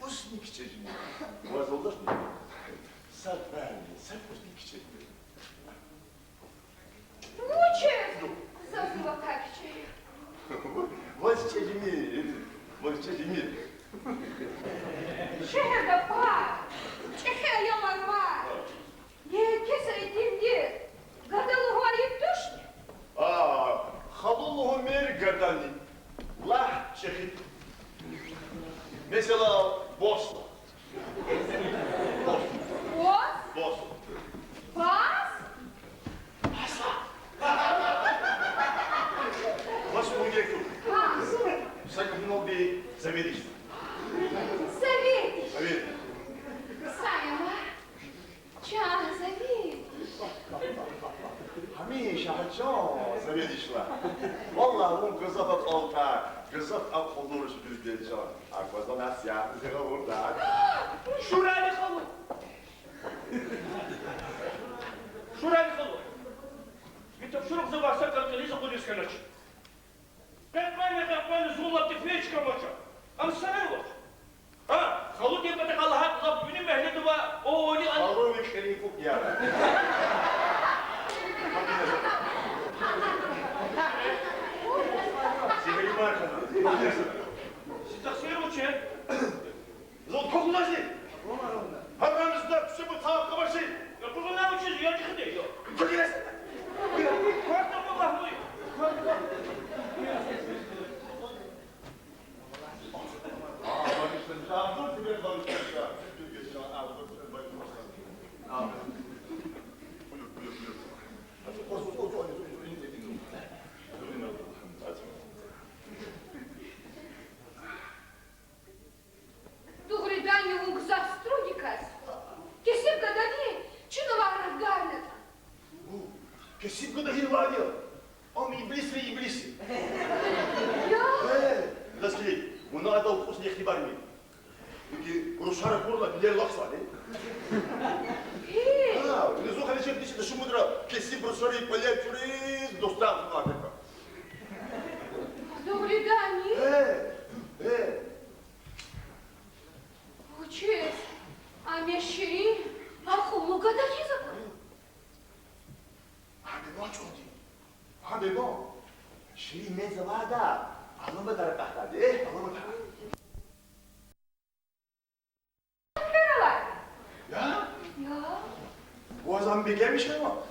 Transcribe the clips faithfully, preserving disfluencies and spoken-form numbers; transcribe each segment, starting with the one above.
кӀусни кичӀе жемир. Ваз алдашни? Са тӀварни, са кӀусни кичӀе жемир. Вучиз заз вакай кичӀе я? Ваз чӀехи жемир, ваз чӀехи жемир. Шегьерда пар, чӀехи аялар ава. Герек са итимдиз гада лугьун айиб тушни? А, халу лугьумир гадани. Лагь, чӀехи. Месела, бос лагь. Бос. Бос? Бос. Бос? Бос. Ваз лугьун герек туш. Гьа. Са кӀвалахналди заведующий. Заведующий. Заведующий. Са я ва. Чан заведующий. Гьамиша гьа чан заведующий лагь. Валлагь, вун гзаф акьалтӀай, гзаф акьуллу жуьредин чан. Аквазва насигьатдиз гъавурда. Шурали халу! Шурали халу! Ви тапшуругъзавай са кӀаркӀализ акъудиз хьанач. Къекъвена, къекъвена, зун лап тефей чка амач. Ам сана вач. Гьа, халудин патахъай лагьайтӀа, лап вини мягьледа авай, о, вини ан- Халу ви кьилин кукӀ я. Сихри марка. Зи тахсир вуч я? Зун тухлази. Гьарамзада, куьчебутан къабаши. Я, кузуна вучиз я чӀехиди, я? Куьгьлес. Корта Аллагь муй. Дугъриданни, вун гзаф строгий кас. Кесиб гадади чна варагъ ганатӀа. Гьу, кесиб гада гьинвайди я? Ам иблисрин иблис я. Я? Э, ласкили, вуна адал кьусни ихтибар мир. Вуна рушар акурла, вилер лаксвайди. Гьи? Гьа, вуна зун хали чебдиси да шумудра кесиб рушари пале чуриз дустар хъуватка. Дугъриданни? Э, э. Вучиз ам я ширин, акьуллу гада хьиз аквада? Гьабур чӀугвади. Гьабур. Ширин мез авайда, аламатар акъатдайди, э, аламатар. Фералар. Я? Я. Ваз ам бегемишнава?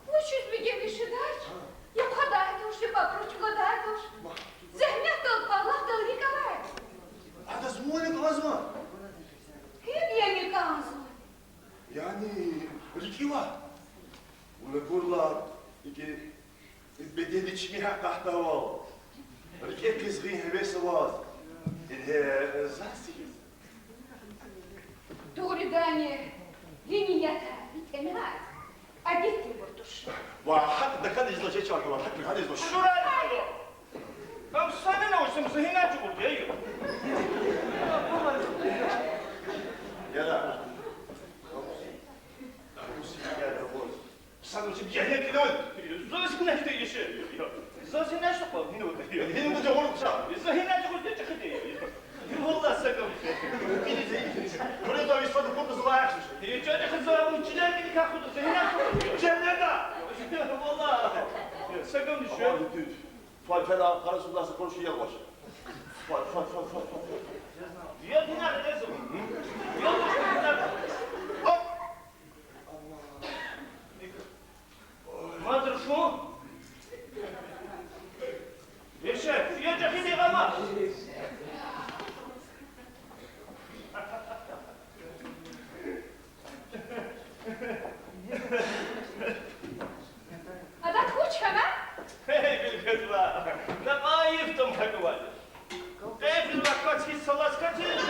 Вучиз бегемишидач? Я хъвадай туш, я папру чӀугвадай туш. Зегьметдал, парлахдал рикӀ авай. Адаз вун яни кӀанзава? Гьим яни кӀанзава? Яни рикӀ ава? Вун акурла, икӀ беденда чими гьакъатдайвал, рикӀе къизгъин гьевес аваз, ингье заз чиз. Дугъриданни, ви ниятар, ви тӀемяй адетдинбур туш. Ва гьакӀ дакӀан ийизва, жеч алкӀ ава, гьакӀ дакӀан ийизва. Шурай ало! Ам санина вуч, ам за гьина чӀугурди я, ю. Яра. Садра чеб жегьнет килан. Заз гьинашди яше. Заз гьинашди кьван, гьина вуна. Гьина вуна жагъур хъша. За гьина чӀугурди чӀехиди. Валлагь, сагам. Гьина зи. Бураз исфаду курту зулай ахши. Чача хиза вун чилер кини кахуда, за гьина чӀугурди. Чеб неда? Валлагь. Сагам диши. Фар, фар, а, къара суда са къурши ялгъаш. Фар, фар, фар, фар, фар. Я дина гъезу. Я дина. Оп! Мадрушу? Яша, я жахили гъама. Адак вуч хьана? Гьей, билгьизва, накъвайиф тум хьакӀвани. Къе физва квач хьиз салаз катиз.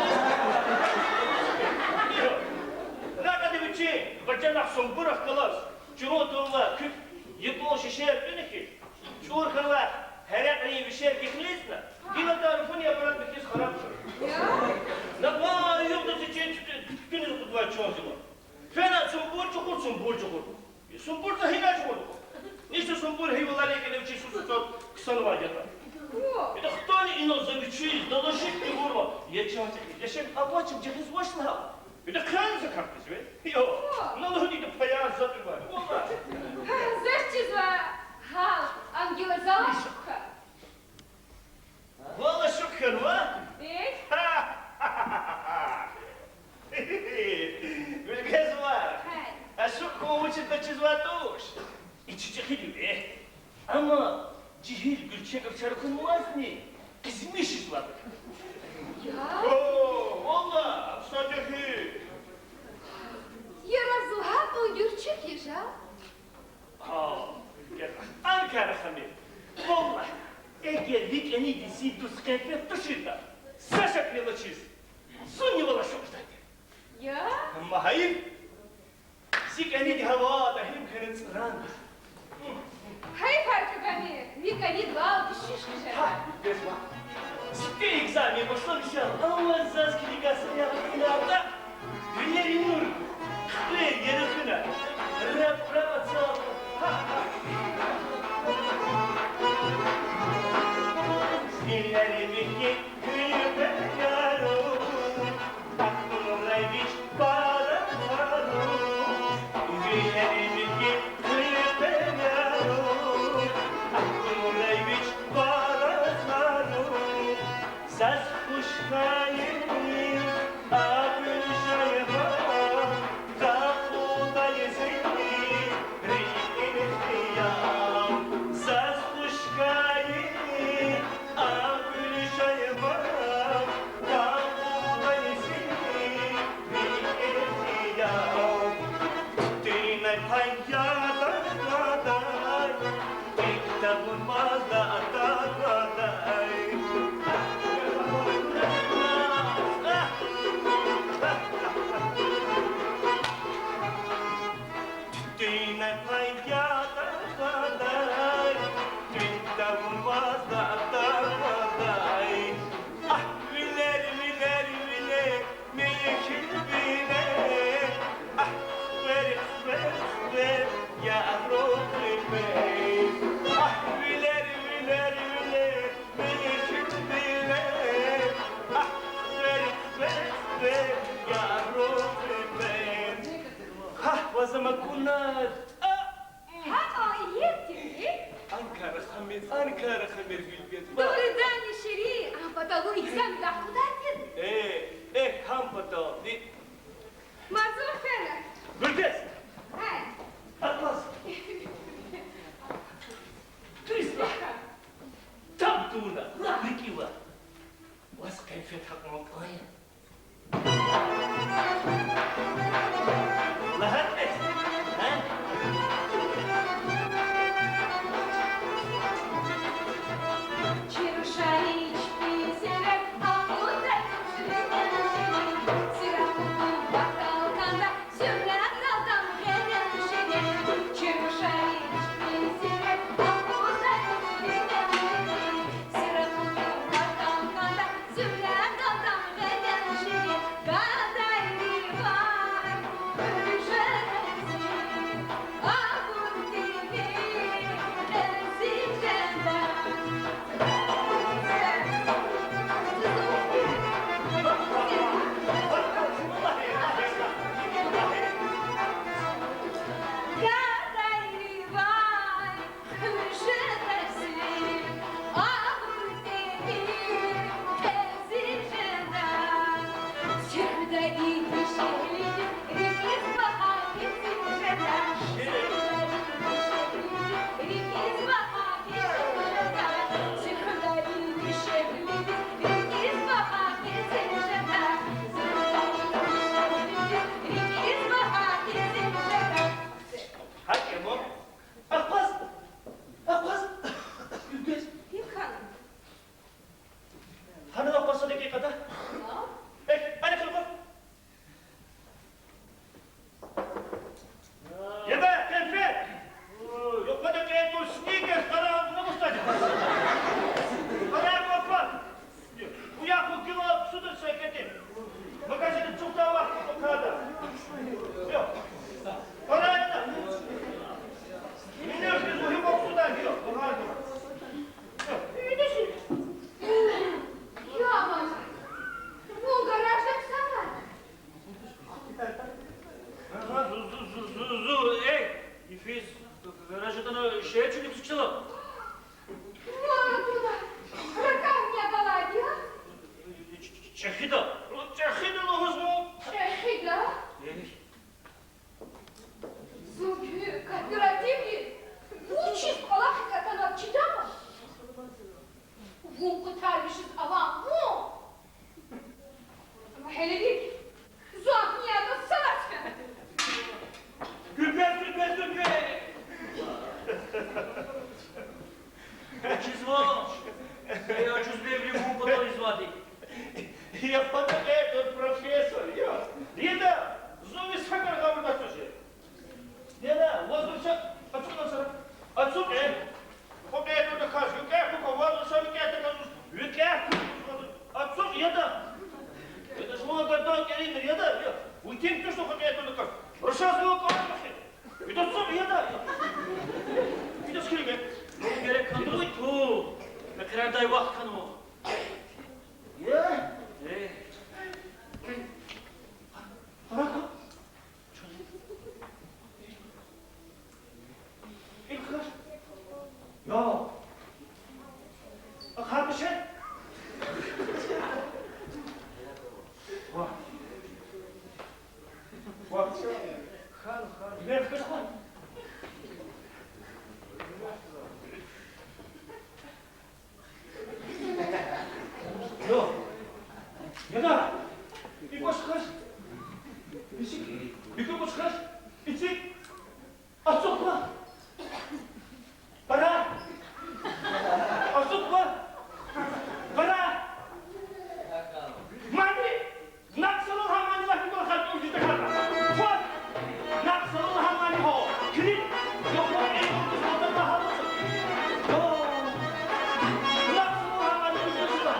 Накъади вичин бажанахъ сумбурахъ галаз, чурун тунва куьк, япон шишер тӀуьна хьиз, чӀур хьанвай гьерекьрин вишер гихлизна, гила дарфуни аппарат бихьиз хараб хьана. Накъван югъдиз чин тутуниз кьуд вай чун зиман. Фена сумбур чукьур, сумбур чукьур. Сумбур за гьина чукьур. Ништа сумбур гьи валари кӀелевчи сусуцад ксанвай ятӀа. Ида хтани инал за вичиз, далашик чукьурва, я чан чӀехи, я шен авачим жагъиз ваш лагьа. Ида хъел за картиз ве. Йо, на лугьуди ида паяр затӀ вай. Валлагь. Гьа, заз чизва. Гьал, ам гила зал ашукь хьана. Валлагь, ашукь хьанва? Э? Билгьизва. Гьай. Ашукь хьун вучиз ачизва туш. И чи чӀехиди ве. Амма жегьил гуьрчегар чара хьанвазни, къизмишиз лагьана. Я? О, валлагь, са жегьил. Яраз лагьайтӀа гуьрчег я жал. Гьа, я, Анкара ханум. Валлагь, эгер ви кӀаниди зи дуст къенфет туширтӀа, са шакни алачиз, зунни вал ашукь жедайди. Я? Амма гьайиф, зи кӀаниди гьавада гьим хьана цӀран. Гьайиф, Аркьугани, ви кӀанидивай дишиш хъижеда. Гьа, безва. Сифте экзамен башламишайла, ава заз килигайла са ягъ кьунатӀа, вилерин нур хъвер яргъина, рап-рап ацал. Вилер вири куьлуь пеяру, акунрай вич пара пару. Вилер вири куьлуь пеяру, акунрай вич пара пару. Заз хуш хьайи а гуьлжагьар, къакъудай зи рикӀин хиял. Заз хуш хьайи а гуьлжагьар, къакъудай зи рикӀин хиял. Тинай пай яда, яда, Гьа, ваз ам акуна. Гьа, а, итимди? Анкара хамир, Анкара хамир, Гуьлбет. Дугъриданни, ширин, а паталу экзамен ахъудай тир? Э, э, гьам паталди. Мазур фена. Гуьлбет! Тин туш туху кьетӀуна кас. Рушаз вуна кӀан мехъер. Видаз цавуз яда. Видаз килиге. Герек кандуй ту. Мехъерардай вахт хьанва. Е? Е. Арака. Ил хаш. Я. Ахъа пише. Ва. Ва. Хал, хал. Вер хаш хал. Йо. Яда. Икваш хаш. Ичик. Бикуш хаш. Ичик. Ацукьва. Пара. Ацукьва. Пара. Мани. Наксалу гьамани ва гьикьван хатӀун жида хатӀа. Фу! Наксалу гьамани гьо. Килиг. Йохо, эй, йохо, гьалда гьалда. Йо. Наксалу гьамани гьо.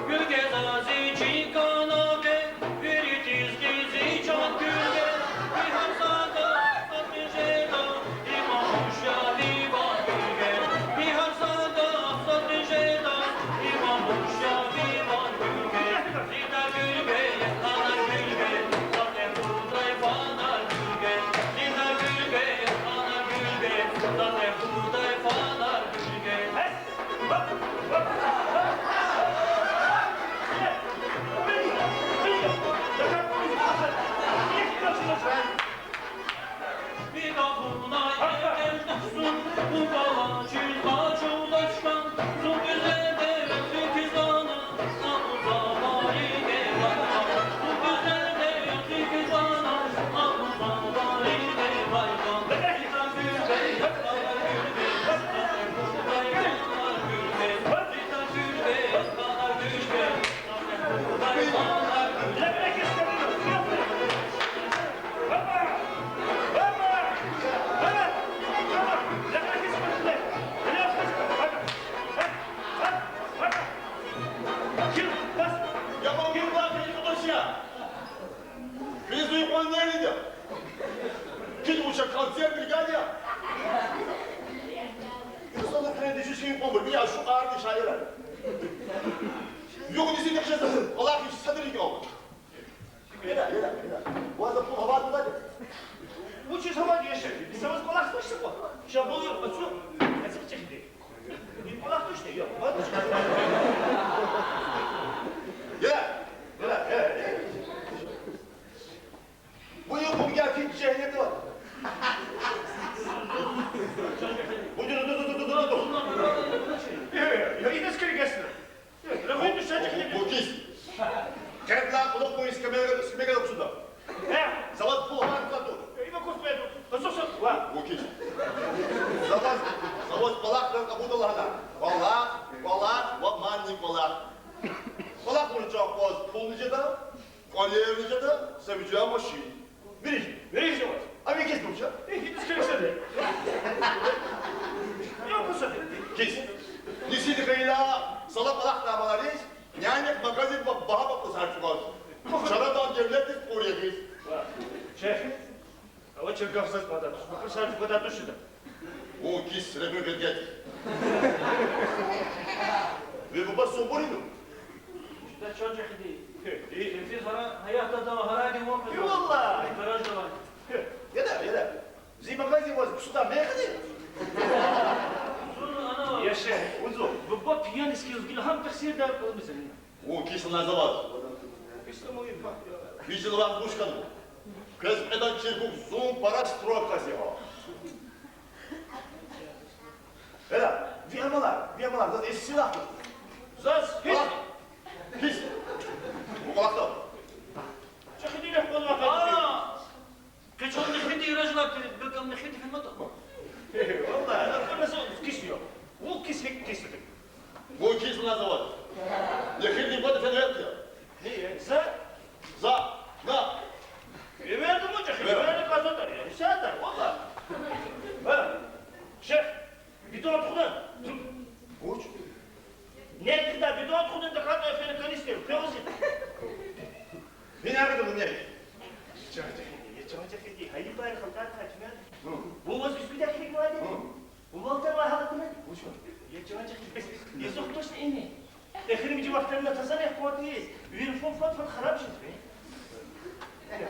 Гуьлге заз зи чӀикана гъе, вири тизги зи чан гуьлге, бигьар сада, сад тежеда, Квез и къванер ида. Килиг, вуч я, концерт, бригада я? Инсанар хъуьреда шуьшин къвабур, я шукьарди шаирар. Югъни зи дехшеза, Аллагь, иш садри кӀел. Яда, яда, яда. Ваз за пул гьавадиз лагьана. Вучиз гьавади, яшар? Са ваз кӀвалах тушни кьван? Ша бул югъ, ацу, ацукь чехиди. Ни кӀвалах тушни? Яда, яда, яда, яда. Ву югъ бугяр фит жегьеннемда ва. Ву ду, ду, ду. Э, я идаз килигесна. Э, рахуй ду шачахли. Ву кис. Кед лагьай кьулухъ буй скамейкада, скамейкада ксуда. Э, за ваз пул гьаван кутаду. Э, има кусмеду. Асуса. Ва. Ву кис. За ваз, за ваз кӀвалах кьабулда лагьана. КӀвалах, кӀвалах ва манни кӀвалах. КӀвалах вуч я, ваз пулни жеда, кӀвалерни жеда, са виже машин. Вири, вири жеда ваз. А ви кис вуч я? Э, кис килигсади. Я кусади. Кис. Нисиди хейла, сала кӀвалахда малариз, нянихъ магазин ба-, багьа папу сарчӀугваз. Чарадан девлетдиз кьур ягъиз. Ва, шейх. Ава чергахзаз бада туш, мукьу сарцу бада тушда. Вун кис регъуь гъедет. Ви буба субурину? Шуьда чан чехиди. Хе, и. Шефи гьара, гьаятда гьарайди вун. И валлагь. Гаражда авай. Хе, яда, яда. Зи магазин ваз ксуда мехъди? Зун ана. Яше, узу. Буба пьяный скилс гила гьам тахсирда калмизани. Вун кис лагьана за ваз. Кис лагьана вун. Кис лагьана вуч хьана? Квез кьведан чиркук зун пара строгъ кас я. Эла, ви амала, ви амала, заз эсси лагь. Заз гьич. Кис. Вун кӀвалахда. Чехиди легь кӀвалахда. А! Къе чун нехиди режла перед бекам нехиди фенматӀа. Валлагь, ана хана зун кис я. Вун кис, гьикӀ кис я. Вун кис лагьана за ваз. Нехиди вад фенвет я. Ни, за? За. На. Эвердиму чехи, эверди казатӀа я. Исятда, валлагь. Ва. Шейх, бидон тухуда. Вуч? Нек хъийида, бидон тухуда, тахьайтӀа фена канистер, певзи. Чан чехиди, я чан чехиди, гьа и бара халкьар качна. Вун ваз гуьзгуьдай килигнавайди? Вун валтан вай гьалатна? Вуч я? Я чан чехиди, я зух тушни ини. Эхиримжи вахтарна таза нек кватиз, вири фу-фу-фу хараб жезва. Я,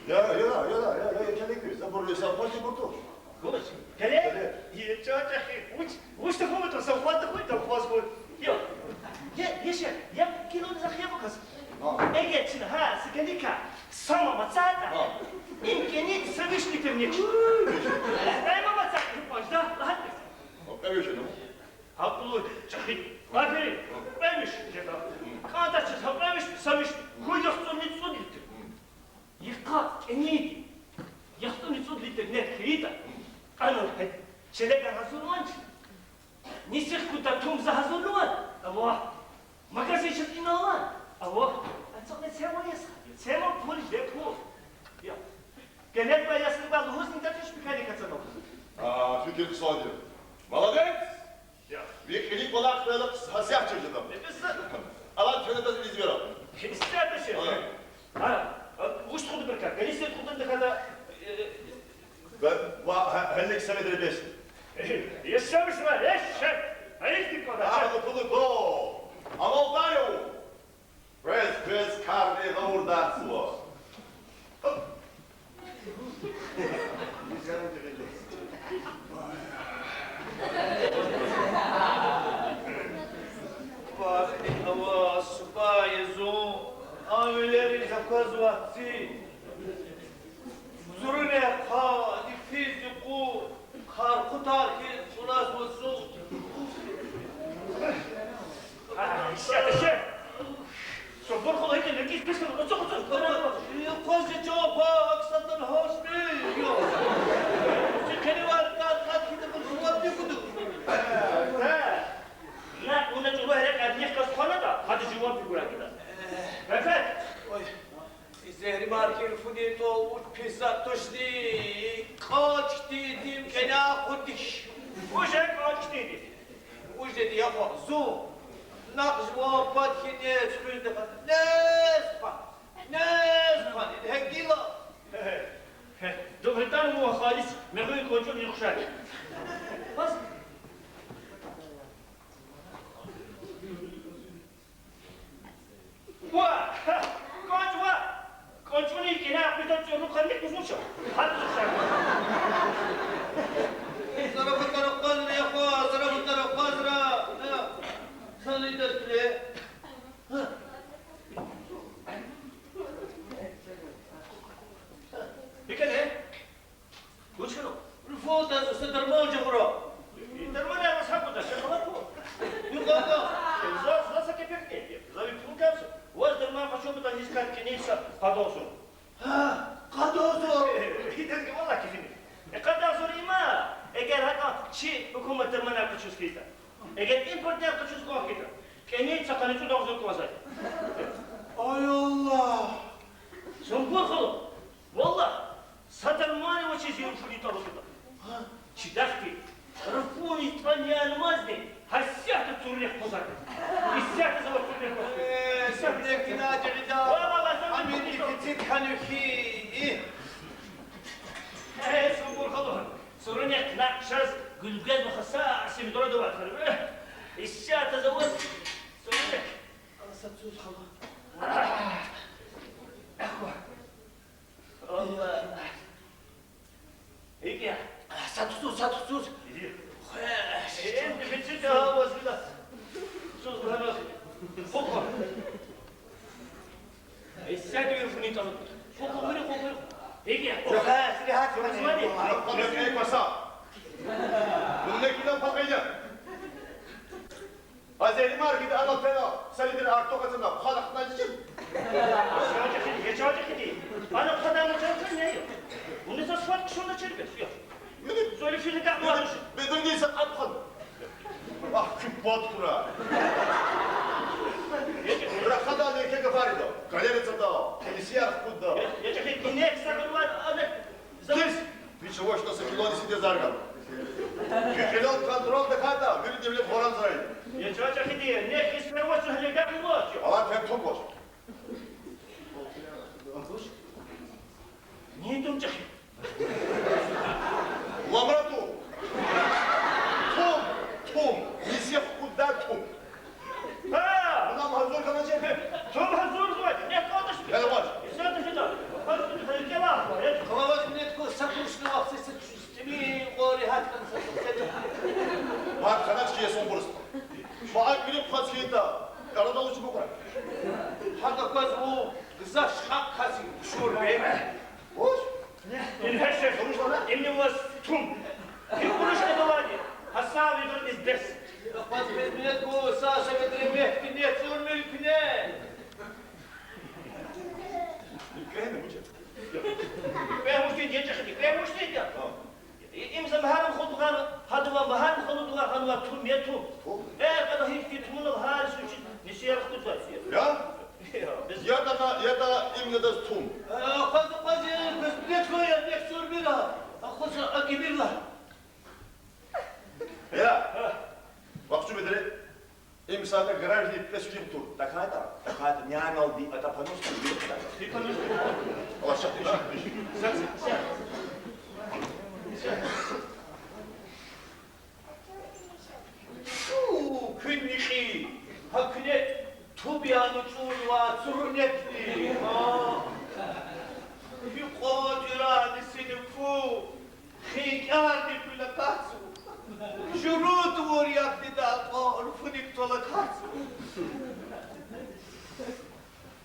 я, я, я, я, я, килигиз, абур я совхоз я бурту. Вуч? Геле? Геле. Я чан чехи, вуч, вуч тухум ятӀа, совхоз тухум, колхоз тухум. Я, я, я ше, я кинода захъ я баказ. А. Эгер чна гьа сиканикай сама мацайтӀа, а, им кӀаник са виш литр нек. Ай, ма мацайтӀа, жупан жда, лагьайтӀа. А, кӀевишна? Гьакьуллу чехи. Аферин. Кьве виш жеда. КӀантӀа чиз гьа кьве виш, са виш. Хьуй яхцӀурни цӀуд литр. Йикъа кӀаник яхцӀурни цӀуд литр нек хьайитӀа, анал гьа челегар гьазурнавани? Нисихъ кутаз тумза гьазурнавани? Ава. Магазин чиз инал алани? Ава. Ацукьна це ма яс хьайи, це ма пул жеда пул. Я. Геле квай ясни квай лугьузни татуш пекани кацана. А, фикир хъсан я. Молодец! Я. Ви кьилик кӀвалахзавайла гьасятда жеда. Э, бес. Алад фена даз визвера. Исятда ше. Ага. А, а, вуч тухуда бирка? Гани се тухуда бирка да, э, ба-, ва-, гьа-, гьелик са ведра бес. Э, ешемишра, еше. Айиб тир квада. А, ше. Мутулуко. Амалдайо. Квез, квез кардин гъавурда цава. Вахъни ава, субай я зун, ам вилериз аквазвайди. Зурун я хъа, дифиз юкъуз, хъар-хъутар хьиз кьуразва зун. А, исятда ше. Субур хъулу, гьикӀ, гьикӀ, гьикӀ, гьикӀ, оцу, оцу, оцу. Къвезвай чапа, аксатан гьашми, я. Чи къеневар кар кьат хьиз, абур жуваб вугуду. Э, на, вуна чӀуру гьерекат нихъ кас хванатӀа, гьада жуваб вугура гида. Гьефет. Ой. И зегьримар хьиз фу ятӀа, вуч пис затӀ тушни, кӀач хьтинди кӀаняй акъуддиш. Вуж я кӀач хьтинди? Вуж жеди, я хва, зун. Накь жуван пад хьиз нез хуьздаказ, нез хъван, нез хъван, гьегила. Дугъриданни вун халис мегъуьн кӀунчӀуни хъжай. Бас. Ва! КӀунчӀ ва! КӀунчӀуни кӀаняй акъудда чӀуру хъани кузмуча. Гьат зушар. Зарабутар акъвазра, я хва, зарабутар акъвазра. Сани дастле. ГьикӀ я? Вуч хьана? Руфатаз са дарман жагъура. Дарман я ваз гьакӀ кӀватӀа, шакалад хьуй. Юкъа-юкъа. За, за са кепек я. За ви пул квез. Ваз дарман къачун патал гьич кар кӀаник са къадагъзур. Гьа, къадагъзур. Идаз гвалла кефини. Э, къадагъзур има, эгер гьакӀа чи гьукумат дарманар къачуз хьайитӀа. Эгер импортар къачуз кӀан хьайитӀа. КӀаник са къанни цӀуд агъзур кӀанзавай. Ай Аллагь. Субур хьуй. Валлагь, са дарман авачиз зи руфуни тӀалабзава. Чи дахди, руфуни тӀалабзамазни, гьасятда цуьрек къвазарда. Исятда завай цуьрек къвазарда. Э, исятда. Цуьрек кина жигъида. Валлагь, валлагь, амини цуьрек. Фици хьанухи. Э, Субур хьуй. Цуьрек накь чаз гуьлгвез вахаса, симидора давай хьана. Э, исятда завай цуьрек. Ала са цуз хала. Ахва. Аллагь. ИкӀ я. Са тусуз, са тусуз. Иди. Хвеш. Э, дефицит я, ваз гила. Сузлана. Хо-хо. Э, сяд вирфуни тӀалаб. Хо-хо, вири, хо-хо. ИкӀ я. Хо. Хо. Хо. Хо. Хо. Хо. Хо. Хо. Хо. Хо. Хо. Азери маркет ана фена, са литр артух ацана, хъвада хъна жичи. Чан чехиди, я чан чехиди. Ана хъвада ана чан чехиди, я. Уни за сфат кшуна чербес, я. Мени зори филни как муна, муш. Бедерни са къат хъван. Ах, куь пад хьура. Рахада не ке гафарида. Галерицада, комиссияр худа. Я, я чехиди, инек сагъарван, ана. Кис! Вич авачтӀа са килони сидезарга. Кило контроль тахьайтӀа, вири девлет хваранзай. Я чан чехиди, нек кис фена вач, гьеле гапни вач. Ала тер тум вач. Ламра тум. Тум, тум. Миси хкудда тум. Гьа! Мунам гьазур хьаначи? Тум гьазур хьанач, не кӀватӀ. Гьеле вач. Исятда жеда. Гьазур хьаначи, гьеле вач. Къалаваз минет кун, са курсни вахт сес тӀимил къвари гьат кан са курсни. Мад хьанач хьи ясун бурс. Ма акӀ вилик хъваз хьайитӀа, арада луч букьра. ГьакӀ акваз вун, гзаф шкьакь касик шур бем. Вуч? Ингье шехь, имни ваз тум. Гьикӏ урушда балади? Гьасан ведридиз бес. Ахпаз бес минет гу, са, са ведре мехъди не цурмир куьне. Куьне вуч я? Куьне вуч я, дечехди, куьне вуч я? И, им за магьарим худгъан, гьадава магьарим худгъан хьанва тум, я тум. Тум? Э, къада гьихьтин тумунал гьар сучин нисер худзай. Я? Я, без- Яда, яда, имни даз тум. Э, къази, къази, без билет хьуя, бек сурбира. Ахъваз акӀ ийимир лагь. Я. Вахчу бедре. Им сада гаражный пес ким тур. Такая-то, такая-то, няналди, это по-русски, или как? Ты по-русски. Алла, щас, щас, щас. Чу, куьн михьи, гьа куьне туб яна чӀурвай цуьрнетни, а? Куь къватӀирани синиф фу, хинкӀарни куьла кацу, журу тавур ягъдида кьван руфуник твала кацу.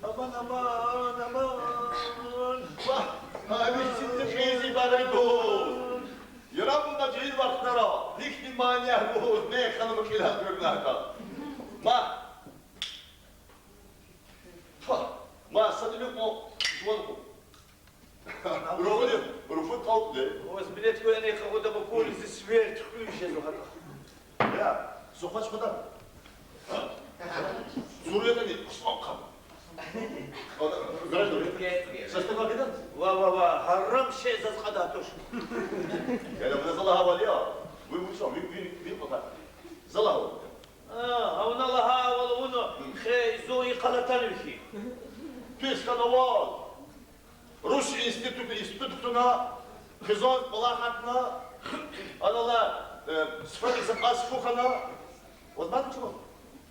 Аман, аман, аман. Вагь, гьа вич сиддикьиз ибарат ту. Яраб ада жегьил вахтара, гьихьтин мани гуз, мехъ хьана мукьила гуьрнада. Ма. Фа, ма, садни кьван жуван кьван. Руфуди, руфуд кьалтӀди. Ваз минет куьне къагъуда бакур зи сверт хуьн жезва гьакӀа. Я, сухвач худа. Зур ятӀани хъсан кам. Граждан, сестра кагидан? Ва, ва, ва, гьарам шей заз кьадай туш. Я, вуна зала гьавали я. Ви, ви, ви, ви, ви, ви, зала гьавали. А, гьавна лагьайвал вуна, хе, зун и къалатан вихьи. Пис хьанаваз. Рус институт, институт кутуна, хизан кӀвалахна, анала, э, сферик заказ фу хьана. Ваз мад чума?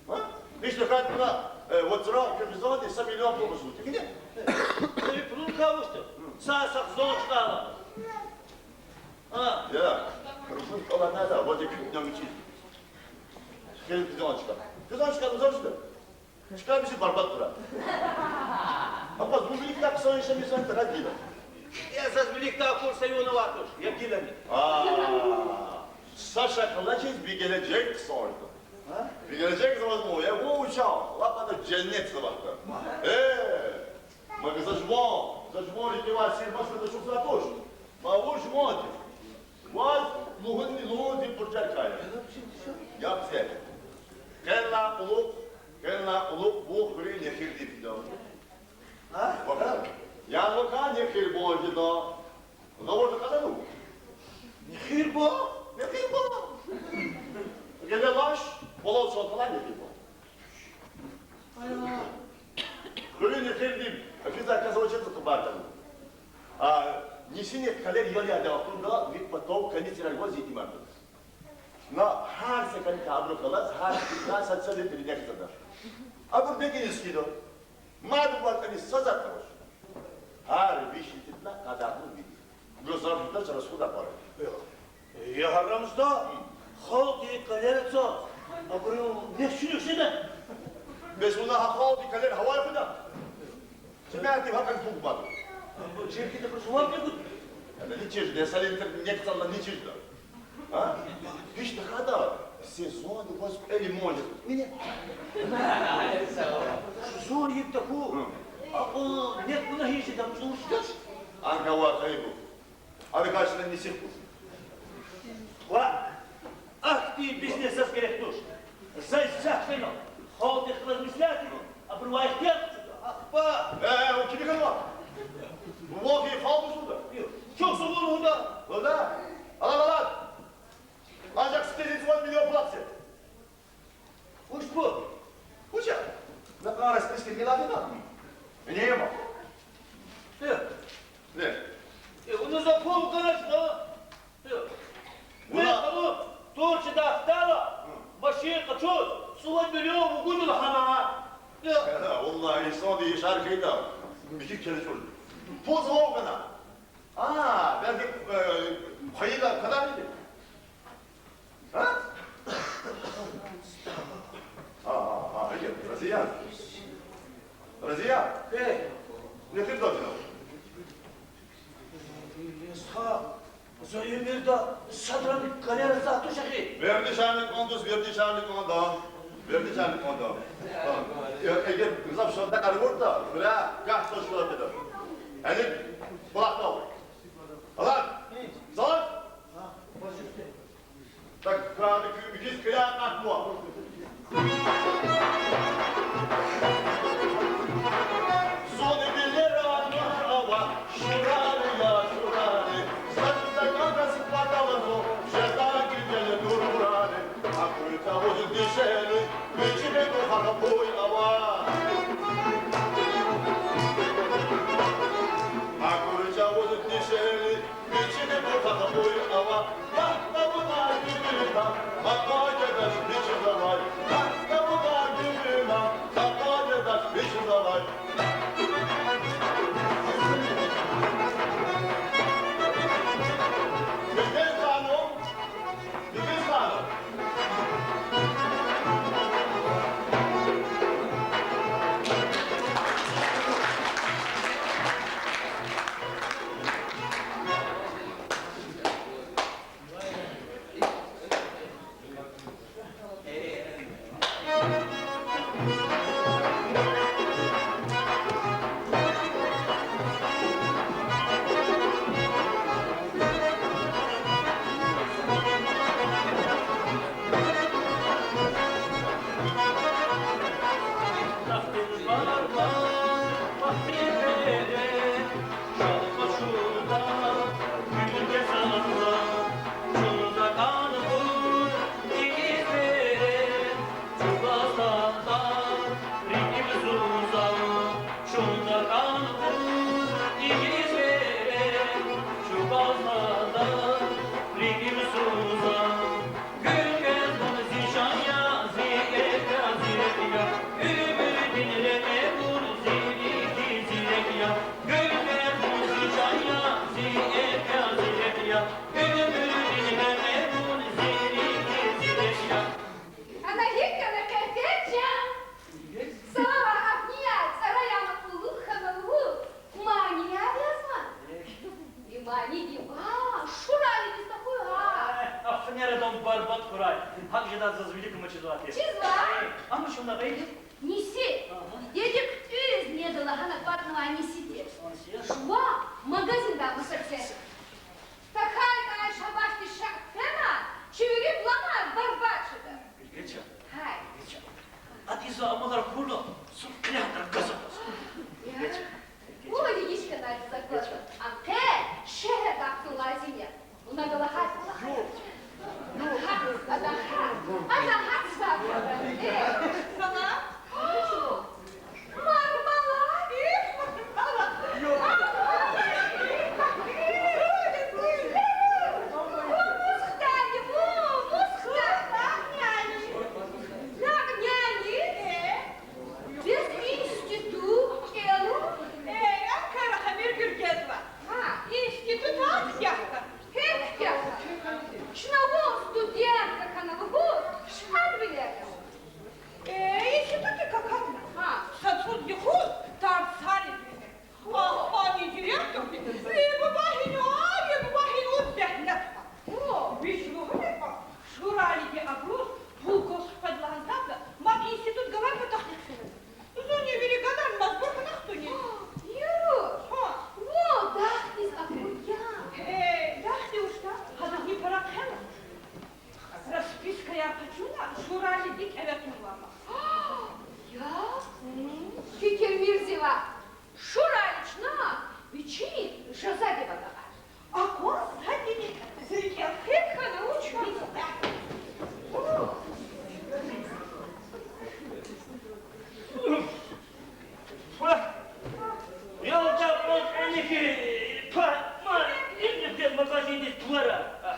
А? Иш тахьайтӀа, э, вацра, куь хизанди са миллион пул гузва. Тикине? Э, пулун кавушда. Са, са хизан чкӀала. А. Я, рухун кӀвалахна, ваз и куьтна мичӀи. Хизан чка. Хизан чка гузар жеда. Чка миси барбатӀ тура. Апа, зун виликдай хъсан яшамиш хьана тагат гила. Я заз виликдай акур са югъни авай туш, я гилани. А, са шакалачиз ви гележег хъсан жеда. А? Ви гележег завай ман, я вун вуч я, лап ада женнет завай туш. Э, ма за жуван, за жуван рикӀивай сир машру тушух за туш. Ма вун жуван тир. Ваз лугьуни лугьуди буржар кая. Я хъсер. Къенлай кьулухъ, къенлай кьулухъ вун хуьруьн нехирдив фида. А? Вака. Яни вака нехирбан жеда. Гъавурда кьадану? Нехирбан? Нехирбан. Геле лаш, балал салталай нехирбан. Ая. Хуьруьн нехирдив, физа казавача тутубардан. А, нисинихъ калер ял ядай вахтунда ви патав кондиционер гваз итимарда. На гьар са калита абурухъ галаз, гьар са калита са цали биринехъ зада. Абур бегиниз хьида. Мад ватӀани са затӀ авач. Гьар виш литрдилай къадагъна вири. Гзаф жедач расход аквара. Я гьарамзада, халкьдин калер ца, абурун нефть чуьнуьх жеда. Бес вуна гьа халкьдин калер гьавай хуьда? Кимятив гьакьван пул гвада? Абу чиркида бу жуван пегуд. Ана ничижда, са литр нефть цалла ничижда. А? Гьич тахьайтӀа сезонда ваз кьве лимон жезва. Мине. Сезон йикӀ тахьуй. Гьы. Акьван нефть вуна гьич жеда, муьжуьд туш. Ан гавай хайбу. Ана гачна нисих куз. Ва ахьтин бизнес заз герек туш. Заз сахлено, халкьдихъ галаз меслят ийин, абурувай ихтияр къачуда. Ахпа. Э, э, вун кими хьанва? Вахъ и халкь гузва. Чухсагъул лугьуда. Лугьуда? Алад, алад. Анжах сифтени цӀувад миллион платсет. Вуч пул? Вуч я? На кьван расписка милад ина? Нема. Э. Не. Э, Гайда, михьи келечӀур. Пул завай гана. А, белки, э, хайида кадар иди. А? А, а, а, иди, Разия. Разия. Э. Нехир давдина. Са, за уьмуьрда садрани кӀалера зат туш ахи. Вердишарни кӀандаз, вердишарни кӀанда. Вердишарни кӀанда. Э, эгер гзаф шадда арвурда, хуьре гагь туш хьурай педа. Гьеле, булахда. Алад! Залад! Так, куьн михьиз кьиляй акъатмур. Зун вилерай нур ава, шурали я, шурали. Заз такӀан кас паталазо, жедай гуьнел нур хьурали. Акур чӀавуз дишегьли, вичи бегу хахапуй ава. Акур чӀавуз дишегьли, вичи бегу хахапуй ава. Бахтавуна гуьмуьрда, акъваз жедач вичиз алай. Бахтавуна гуьмуьрда, акъваз жедач вичиз алай. Бибиз ханум, Бибиз ханум. Ана гьикӀ хьана, Къефер чан? Савай агънияр, цӀараяр кьулухъ хьана лугьуз, манияр язва. И маниди ва Шуралидиз тахьуй гьа. Э, афнер адан барбатӀ хьурай. ГьакӀ жедай заз вилик амачизвай тир. Чизвай? Э, амачна гъейри? Ниси. Ага. Дидеди хъуьтӀуьз неда лагьана кӀватӀнавай Ниси тир. Ниси я? Жува магазиндай маса це. ТахьайтӀа шабашди шак фена, чи вири планар барбатӀ жеда. Гьай. Адиз амалар хьурла, зун кьиле гьатна газа. Вун гьич хьанай за кватӀа. Ам къе шегьерда ахтун лазим я. Вуна галахар. Ада гьа, ада гьа, ада гьа са. Салам. Мармала! Мармала! Мусхтани, му-, мусхта! Нани! Нани! Бес институт кӀела? Э, Анкара хамир гуьргезва. Гьа. Институт аз яхъа. Гьер яхъа. Чна вун студентка хьана лугьуз, шкадвилер. Э, институтдик акатна. Гьа. Са цӀуд юкъуз тарсариз вине. Ахпани директорди: ви буба гьинва, ви буба гьинва, зегьнет кьва. О. Вич лугьуди кьван, Шуралиди абуруз пул гваз хкведа лагьана тахьайтӀа, мад институт галай патахъни хъфена. Зунни вири галайни мажбур хьана хтунни. Юру, вун дахдиз акур я? Э, дахди вучда, гьадазни пара хъел ава. Распискаяр къачуна, Шуралиди кӀеве тунва ама. Я? Фикир мирзева, Шурали чна вичин жазадив агакьар. Акваз садини зи рикӀел хквез хьана вуч хьана. Ялда, кьван кӀаник, па, ма, икӀ магазиндиз пулар ава.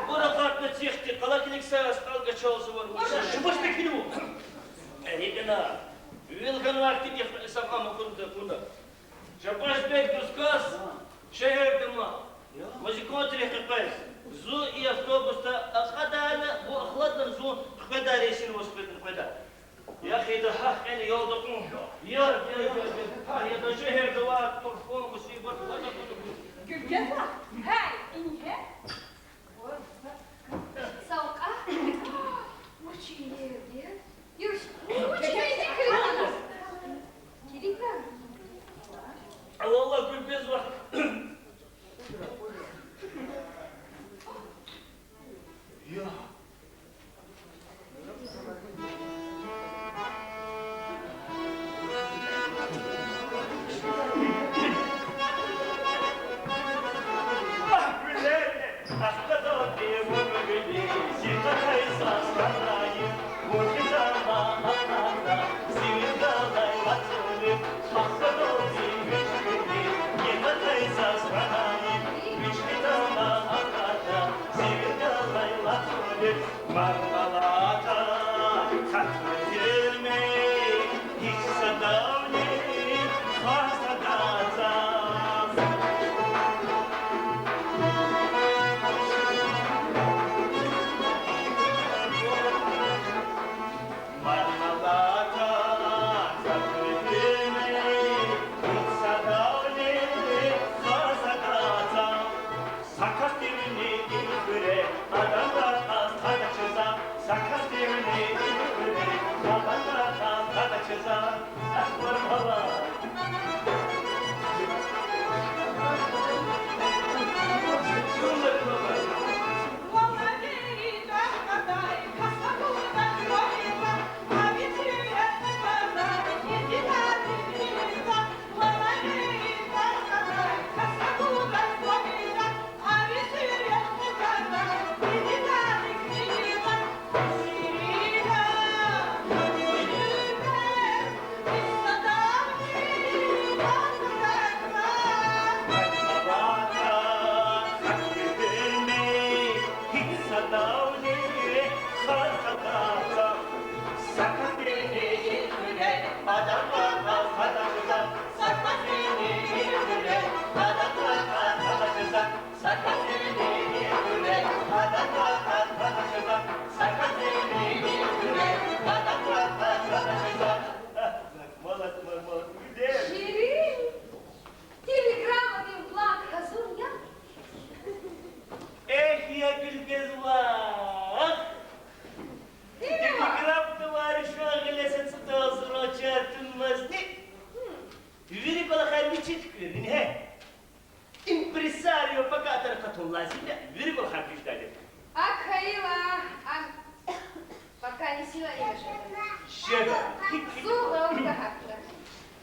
Пулар акъатна цихъди, къала килигзавай стӀал гачалзава. Шумуд пекинва. Гьикьна, вил хьанвай хьтин ихтилат са кьам акур. Лазим я вири кӀвалахар куьчдайди. А кайила, а, пака нисила ина жеда. Жеда. Зун гъавурда гьатда.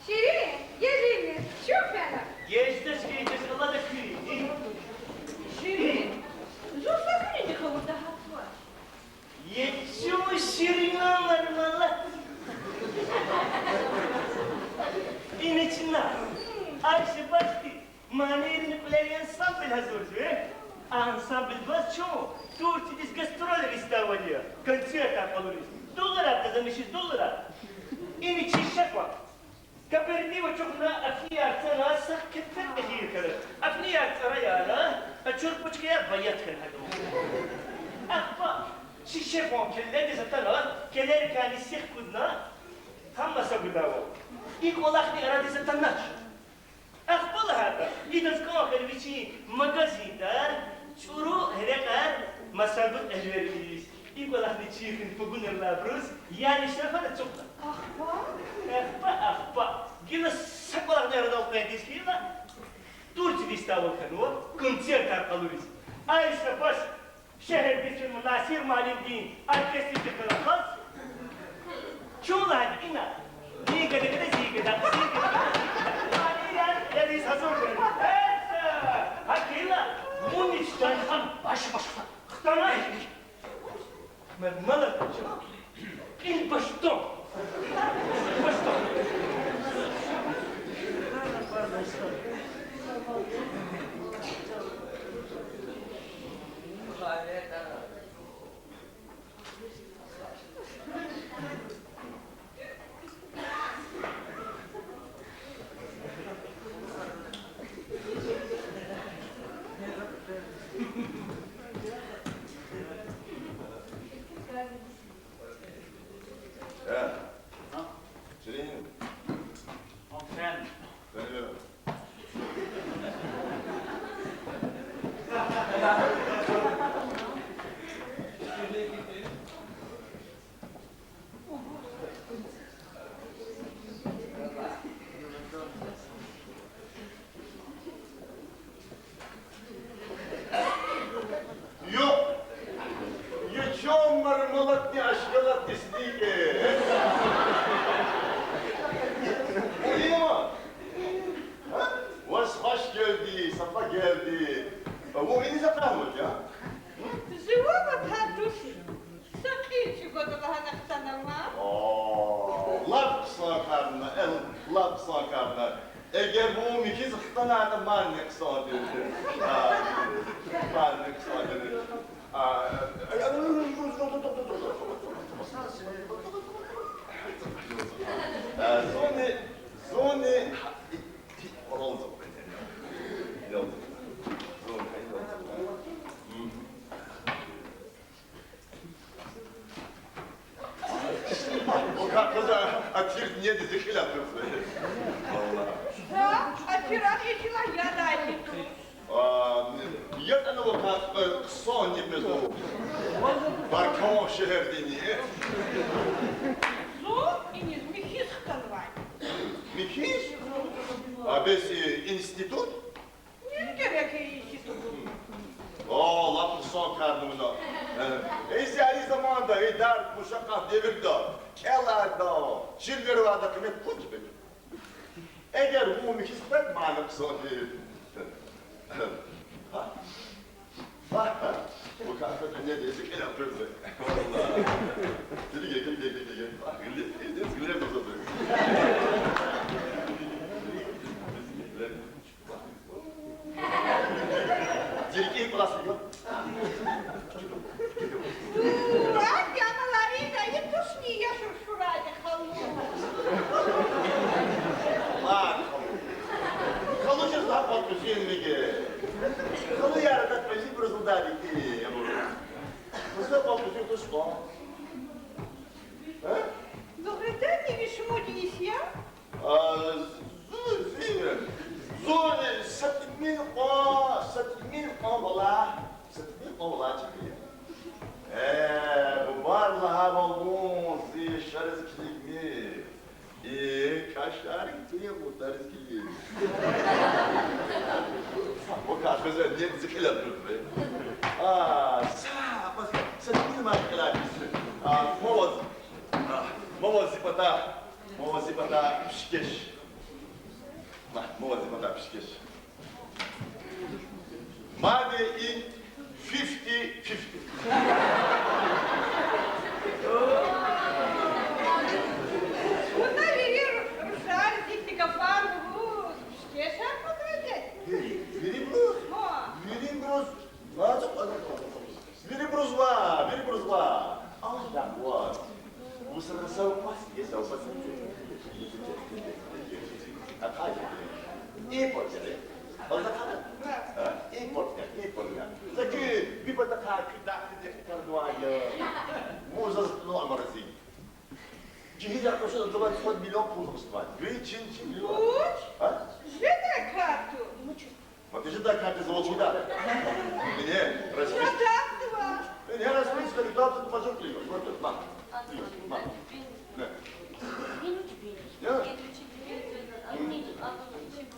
Ширин, гелини, чун фена. Геждач, геждач, Аллагьдиз шукур. Ширин, зун са куьнини гъавурда гьатзава. Е чун Ширин, Мармалад. Ина чна, Айша, бахти, манийрин кьуьлерин ансамбль гьазурзава. А ансамбль баз чун Турциядиз гастролриз тавуна, концертар къалуриз. Долларар къазанмишиз, долларар. Ина чи шехьва. Кооператив ачухна, афнияр цана, са кепек эхир хьана. Афнияр цӀараяна, а чурпачкаяр баят хьана гьада. Ахпа чи шеф вун келледиз атана, келерикай сих кудна, гьам маса гудайвал. И кӀвалахни арадиз атанач. Ахпа лагьайтӀа, идаз кӀан хьана вичин магазинда чӀуру гьерекьар масабур эжвериз. И кӀвалахни чирхин пугунрилай абуруз ял ишрафар ацукьна. Ахпа? Ахпа, ахпа. Гила са кӀвалахни арадал къведиз хьайила, Турциядиз тавуна хьанва концертар къалуриз. Айша баш шегьердиз чун Насир муаллимдин оркестрдихъ галаз, чун лагьана ина, зи гада-гада, зи гада, зи гада-гада, зи гада. Манияр хъвариз гьазур хьана. Эса, гьакӀ хьайила, вун ичтан хам баш-баш хтана. Мер мала ча. Кьил баштан. Баштан. Э. Ширин. Аферин. Фена бери. Юкь. Ючун Мармаладни ашкъалатни сидик я. Има. А? Ваз хуш гелди, сафа гелди. Вун иниз акъатнавач, а? Жуван ватан туш. Са кьил чӀугвада лагьана хтанама. О, лап хъсан карна, э, лап хъсан карна. Эгер вун михьиз хтанайтӀа, мадни хъсан тирди. А, мадни хъсан тирди. А, э, э, э, зуни, зуни, Вакай къаза атир неда зи кьил атурзава. Валлагь. За атирар ихьтин ядай тир туш. А, ятӀани вакай, э, хъсан ни къвезва. Баркан шегьердини. Зун иниз михьиз хтанвай. Михьиз? А бес, э, институт? Нин герек я институт? О, лап хъсан карна вуна. Э, зи и заманда, и дард, мушакъат девирда кӀелайда, чирвилервайда къимет пуд жеда. Эгер вун михьиз хтанайтӀа, мадни хъсан тир. Вакай къаза дуьньяда зи кьил атурзава. Валлагь. Гилиге, гилиге, гилиге, гилиге. Вагь, гилиге, гилиге, гилиге. Зи рикӀин кӀвалахзава. Вагь, я Маларида, и тушни я шуршурайди халу. Ва, халу. Халу жез лагьай папуз вине. Халуяр адаз кьве ибуруз лугьудайди хьи, абур. Заз папуз вине туш кьван. А? Зугьретдин ви шумуд йис я? А, зу-, зи-, зун са тӀимил кьван, са тӀимил кьван валай, са тӀимил кьван валай чӀехи я. Э, бубади лагьайвал, вун зи шариз килигмир. И кашариз, и мурдариз килигмир. Вакай Бес, не, зи кьилел тур бе. А, са, бес, са дин ма кьилел тур. А, ма ваз, а, ма ваз зи пата, ма ваз зи пата пишкеш. Ма, ма ваз зи пата пишкеш. Мадни и fifty fifty. Вуна вири рушариз ихьтин гафар лугьуз, пишкешар потребить? Вирибуруз? Ма. Вирибуруз. Вирибуруз ва, вирибуруз ва. Аллагь ва. Вуса савкьват, я савкьват. Ахъай. Импорт я. Аллагь. А? Импорт я, импорт я. Заки, ви патахъай куьтягь тидехъ кардвай я. Вуна заз ну амарзи. Жигьил я, квеши, давай, сто миллион пул хъувуна. Ви чин, чин миллион. Вуч? А? Жедай кар ту. Вуч? Ма ти жедай кар ту, звучит, да? Мне расписка. Продавцева. Мне расписка, ребята, пожалуйста. Вот тут, ма. Ма. Да. Я?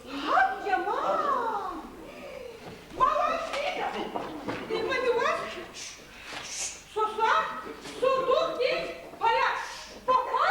Гьат я, ма. Ма, ма, Фида. Ты поняла? Сусам, сундухдин пая. Папа!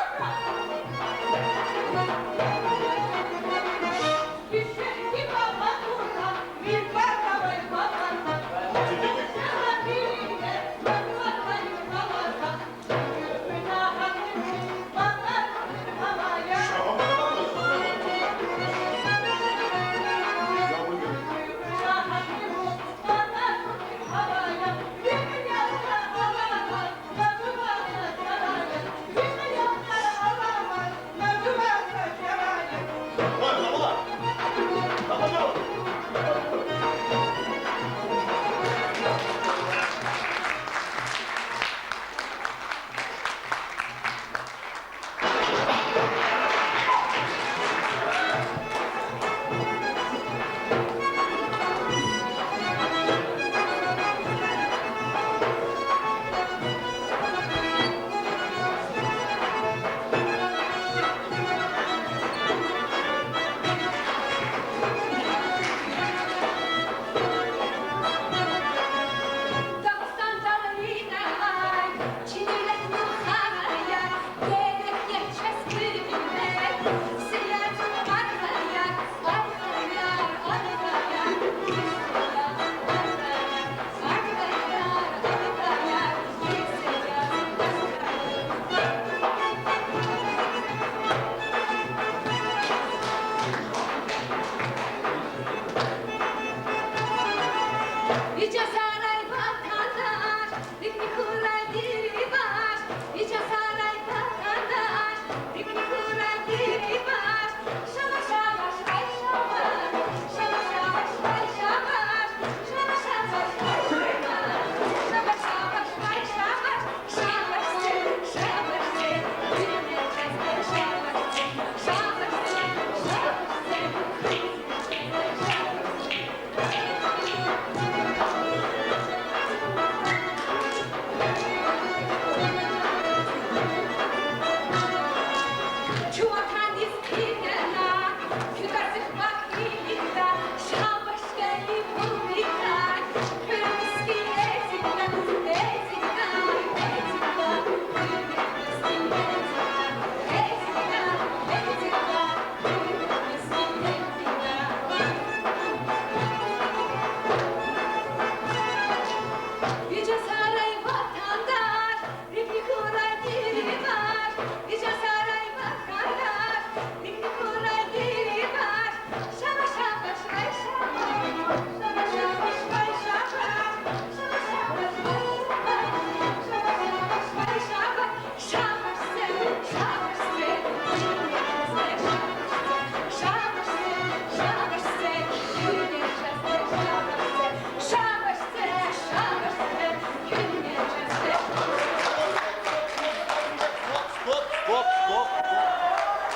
Стоп, стоп, стоп,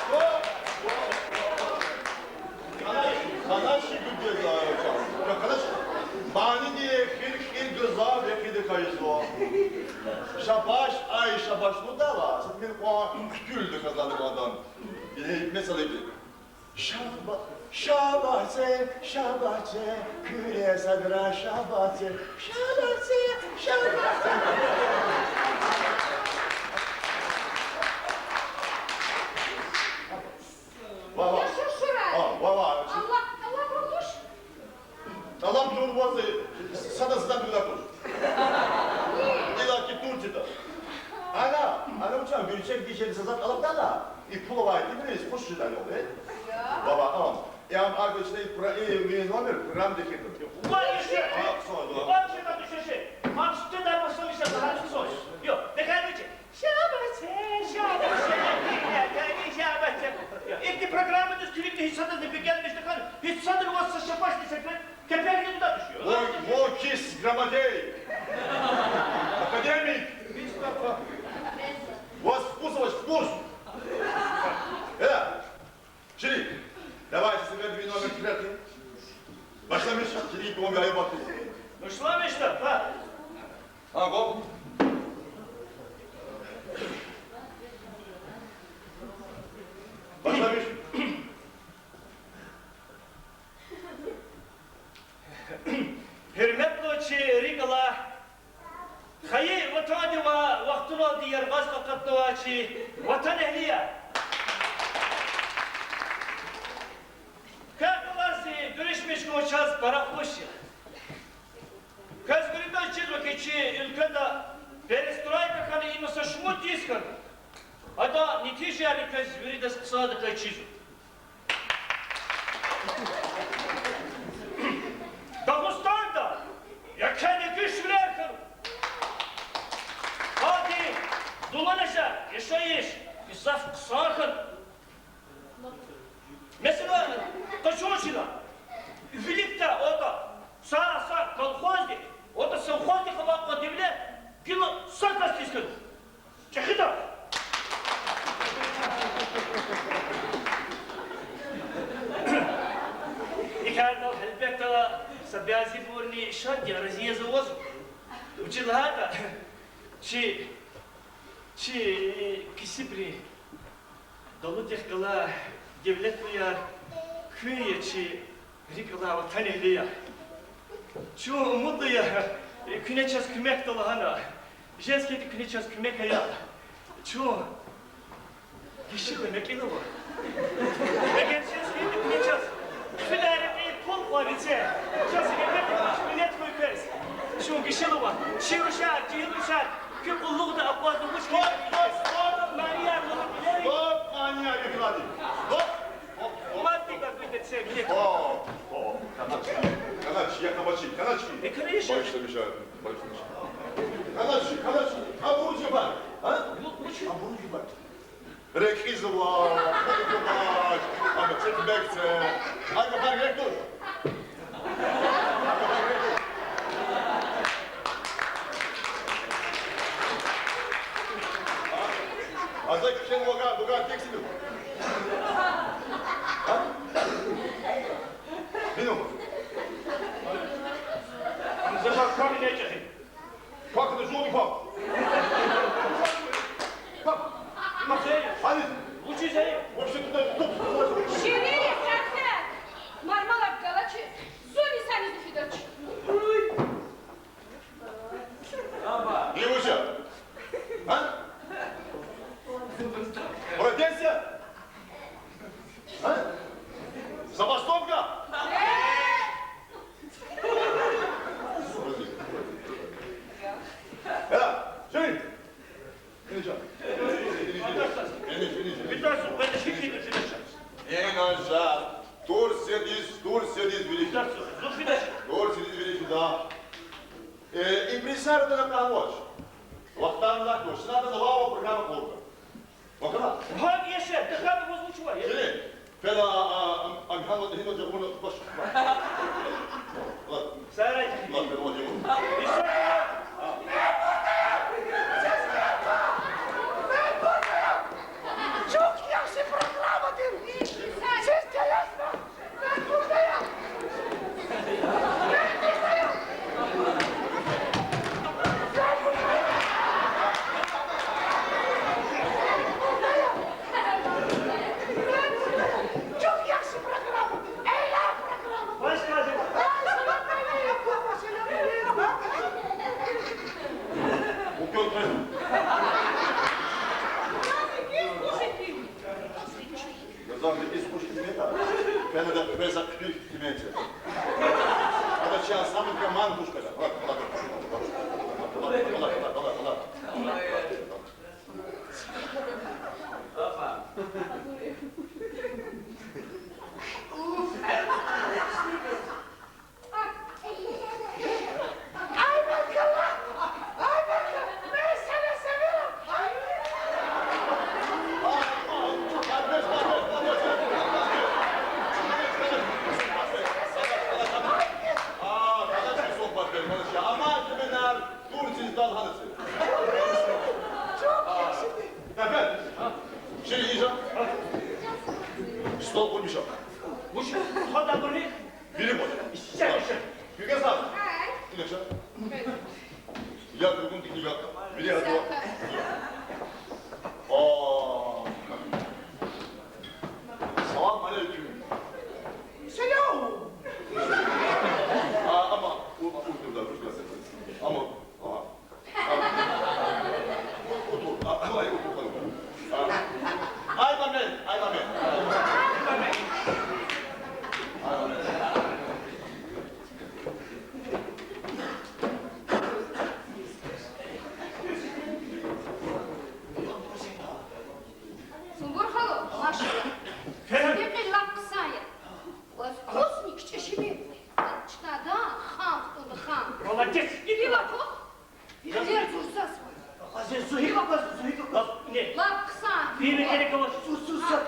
стоп. Къанач, къанач, гуьгъуьна, къанач. Манидин хирхир гзаф векъидикай жезва. Шабаш, ай, шабаш лугьудайла, са тӀимил кьван хъуьтуьлдаказ лагьана кӀанзава. Э, месела гьикӀ я. Шабагь, шабагь це, шабагь це, куьре садра шабагь це, шабагь це, шабагь це. Ва, ва. Яшур Шурай. А, ва, ва. Аллагь, Аллагь вуруш. Аллагь чун ваз сада-сада гуьле туш. Иллаки Турцияда. Ана, ана вучан гуьрчегдиз са затӀ алакьдайла, и пул авай ибуруз хуш жедай я, э? Баба, ам. Я, ам, а, гуьрчегдиз про-, и, и номер программадиз эхир. Ва ише! А, сой, ва. Ва ише, ва ише, ише. Ман сте да просто миша, ва ише. Йо, дехай вичи. Шабагь це, шабагь це, шабагь це. Ихьтин программадиз килигна гьич садазни бегенмиш тахьана, гьич садани ваз са шабашни секрет кепекни гуда тушир. Во, во кис грамотей. Академик. Ваз вкус авач, вкус. Э, Чирик, давай, сестра, две номер четвёртый. Башламиш, Чирик, он гайбату. Башламиш да, да. А, гоп. Башламиш. Гьуьрметлу чи рикӀ алай, хайи Ватандивай вахтуналди яргъаз къакъатнавай чи ватанэгьлияр! Квехъ галаз гуьруьшмиш хьун чаз пара хуш я. Квез виридаз чизва хьи, чи уьлкведа перестройка хьана, има са шумуд йис хьана. Адан нетижаярни квез виридаз хъсандаказ чизва. Дагъустанда еке гуьшлер хьана. Гьади дуланажар, яшайиш гзаф хъсан хьана. Месела, къачун чна виликдай, отӀа са, са колхозди, отӀа совхозди хабар кьур девлет гила са касдиз хьана. ЧӀехида. И кардал, гьелбетда, са бязибурни шад я, рази яз авазва. Вучиз лагьайтӀа чи, чи кесибри далудихъ галай девлетлуяр куьн я, чи рикӀ алай ватанэгьлияр. Чун умудлу я, куьне чаз куьмекда лагьана. Жез хьи, куьне чаз куьмек ая. Чун гишила мекӀила ава. Эгер жез хьи, куьне чаз фидай рекьин пул кьван це, чаз гьелбетда минет хьуй квез. Чун гишила ава. Чи рушар, жегьил рушар куь къуллугъда акъвазна вуч хьи. Стоп, стоп, стоп! Манияр лугьуз вилер. Стоп, манияр, Евгений! Стоп! Стоп, стоп! Мад дигар гуьзде це, минет. Стоп, стоп! Каначи, каначи, я кабачи, каначи! Э, конечно. Багъишламиша, багъишламиша. Каначи, каначи! Абуруз жибер! А? Абуруз жибер! Рекьизва, рекьизва, ана цехбек це. Ай, гафар герек туш. Аза кхьенвай вугар, вугар тексил. А? Бинур. Зава квани нечехи. Как это жёлтый факт? Как? Махей. Али. Учи зей. Вообще туда стоп. Шири, Шахсет. Мармалак галачи, зуни саниз фидач. Девушка. А? Протестия? А? Забастовка? Э, жи! Финиша. Финиша. Финиша. Финиша. Финиша. Турциядиз, Турциядиз вири фида. Турциядиз вири фида. Э, импресариоди къанвач. Вахтар нахвач. Синада завал программа къурда. Вахана. Гьа, яшер, дихъани ваз вуч ва, я? Шири, фена, а, а, ам, ам, гьана, гьина жагъуна баш. Ладно. Сарай. Ладно, ладно, ладно. Иса. А. Чухъ яхши программа тир. Сиз кайасна. Чухъ яхши Ман, ман, тушка, да. Ва, ва, ва. Ама киминар Турциядал гьаниз. Чухсагъ. Дафет. Ши йижа. Стол къуймиша. Вуч хада буни? Вири бу. Исе исе. Югесав. Ай. Инаша. Я другун дикига. Вири гьатва. О. Салам алейкум. Салам. А, ама, у, у, у, да, русский. Ама, ага. А, у, у, у, а, ай, у, у, у, а. Ай, момент, ай, момент. Ай, момент. Сумбур халу, машаллагь. Фена. Гьикьван лап хъсан я. Ваз кьусни кичӀе жибин. Чна адан хан хтунда, хан. Молодец. Ила кох. Ила зурзазва. Азиз, зугьи ваказ, зугьи ваказ. Не. Лап хъсан. Фена герек авач. Зур, зур, зур.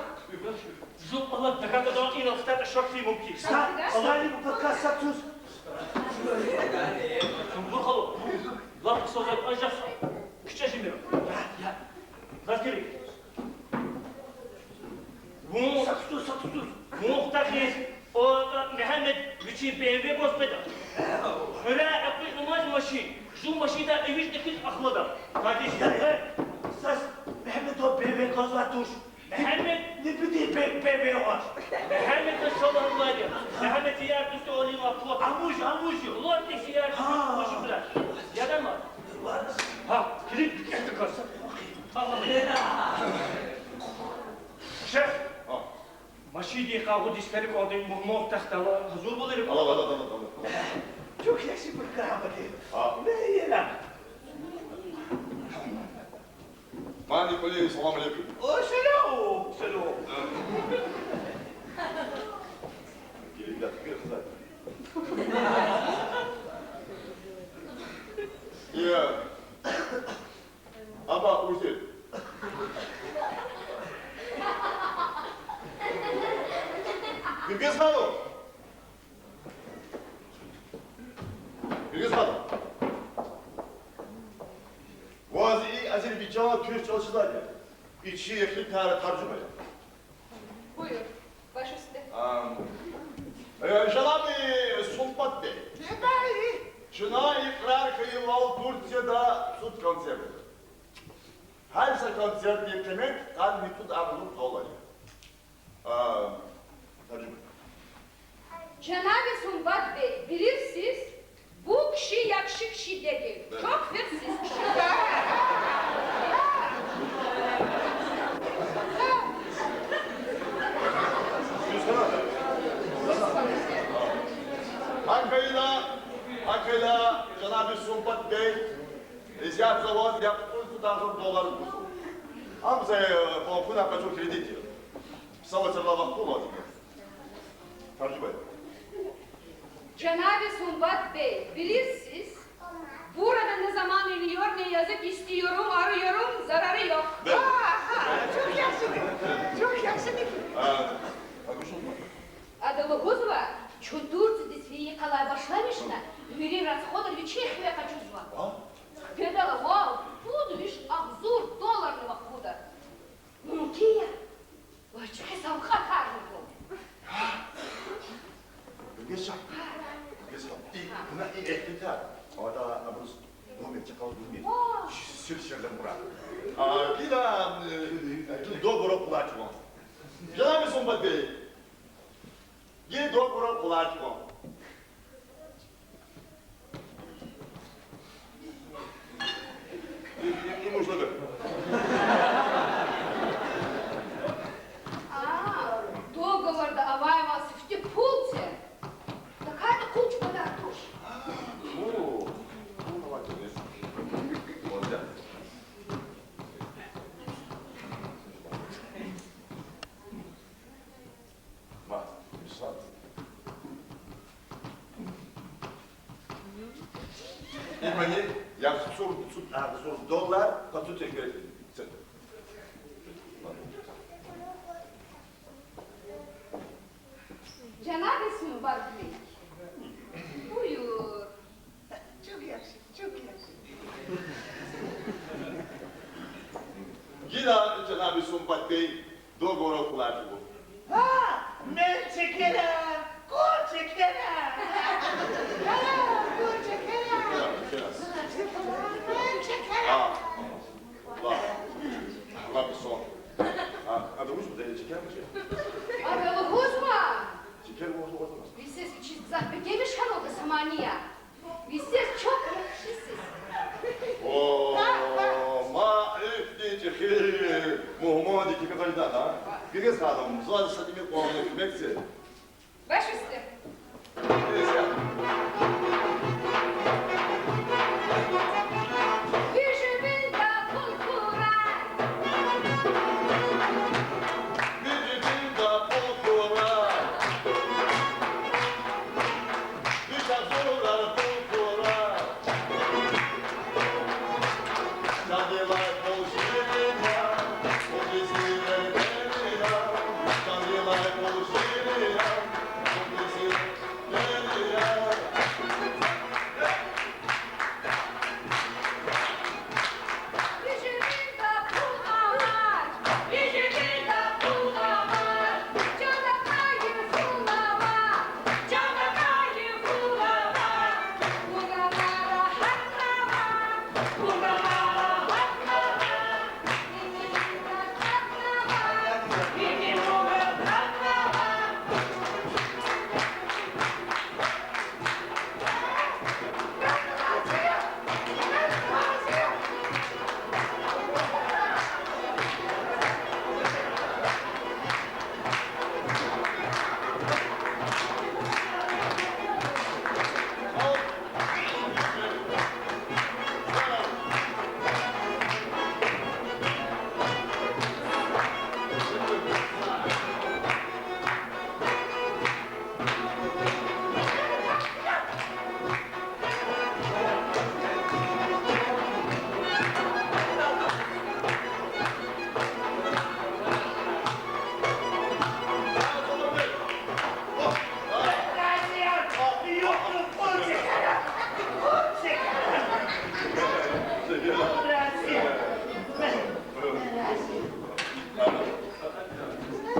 Жу алад дагадагъан инал хтатӀа шорт фейи мумкин. Ста-, Сталин ваказ сатуз. Сумбур халу. Лап хъсан я, анжах кичӀе жибин. Я, я. Заз герек. Вун, сатуз, сатуз. Вун хтахиз, о, Мегьамед вичин Б М В гваз къведа. Хуьряй экъуьгъ амаз машин, жу машиндай эвичӀна хьиз ахлада. Заз герек. Заз Мегьамедаз Б М В кӀанзавай туш. Мегьамед? Ни патал Б-, Б М В авач? Мегьамед са шаллагьвал я. Мегьамед зи яр-дуст авайвал плотник. Амуж, амуж я. Плотник зи яр-дуст, амуж, блядь. Яда ма? Гьа, килиг дикӀетда кас. Шехь. Машиндин къагъудиз фена кӀанда, мугьман хтахтӀа, гьазур валери. Ала, ала, ала, ала. Чухсагъ, буркан Агьмад. А. Не ера? Мани кӀвале, салам алейкум. О, салам, салам. Гелин, гелин, гелин. Я. Аба, уьзуьр. Гилгиз халу. Гилгиз халу. Ваз и азербайжан, туьрк чӀал чизвайди я. И чи ихтилатар таржума ая. Буюр, баш уьсте. Ам, э, жанаби Сумбат бей. Чна икьрар хьайивал, Турцияда цӀуд концерт. Гьар са концертдин къимет къанни цӀуд агъзур доллар я. А, таржума. Жанаби Сумбат бей, билирсиз, бу кхьи яхши кхьи дегил. Бес. Чок ферсиз кхьи. Акайла, акайла, жанаби Сумбат бей, изят заваз я кьуд агъзур доллар гузва. Ам за, э, банкунай къачу кредит я. Саватирла вахту лазим я. Таржума. Жанаби Сумбат бей, билирсиз, бурада не заман юлуьверни язык истиюрум, арыюрум, зарары ёкъ. Бес. Ага, чухсагъ, чухсагъ. А, а гуш лугьузва? Ада лугьузва, чун Турциядиз фейи йикъалай башламишна, вири расходар вичин хиве къачузва. А? Хкведалди вал пуд виш агъзур долларни вахкуда. Мумкин я. Ваз чӀехи савкьватар лугьун. Гес жа. Гес жа. И, вуна и ихтилатар. Ада абуруз гумир, чакъал гумир. Ва! Сир-сирдамура. А, гила, э, гила добро плачу вам. Жанаби Сумбат бей. Гила добро плачу вам. И, и, и муж лага. А, договорда авайвал сифте пул це. Такай да къул чӀугвадар туш. Имани, я цур, цур, а, цур доллар, пацу текер. Жанаби Сумбат бей. Буюр. Чухсагъ, чухсагъ. Гила жанаби Сумбат бей договордал кӀвалах ийизва. Гьа, мен чекерам, кур чекерам. Гьа, кур чекерам. Чекерам, чекерам. Мен чекерам. А, ва, ва, сон. А, ада вуч бу дени чекерам чи? Ада лугьузва. Чекер вуч лугьузва? Висез вичиз гзаф бегенмиш хьанватӀа са мани я. Висез чухсагъ, висез. О, ма ихьтин чӀехи мугьманди куь кӀвалах ийида, а? Герез ханум, заз са тӀимил кьван куьмек це. Баш уьсте. Вижи винда пул хьурай. Вижи винда пул хьурай.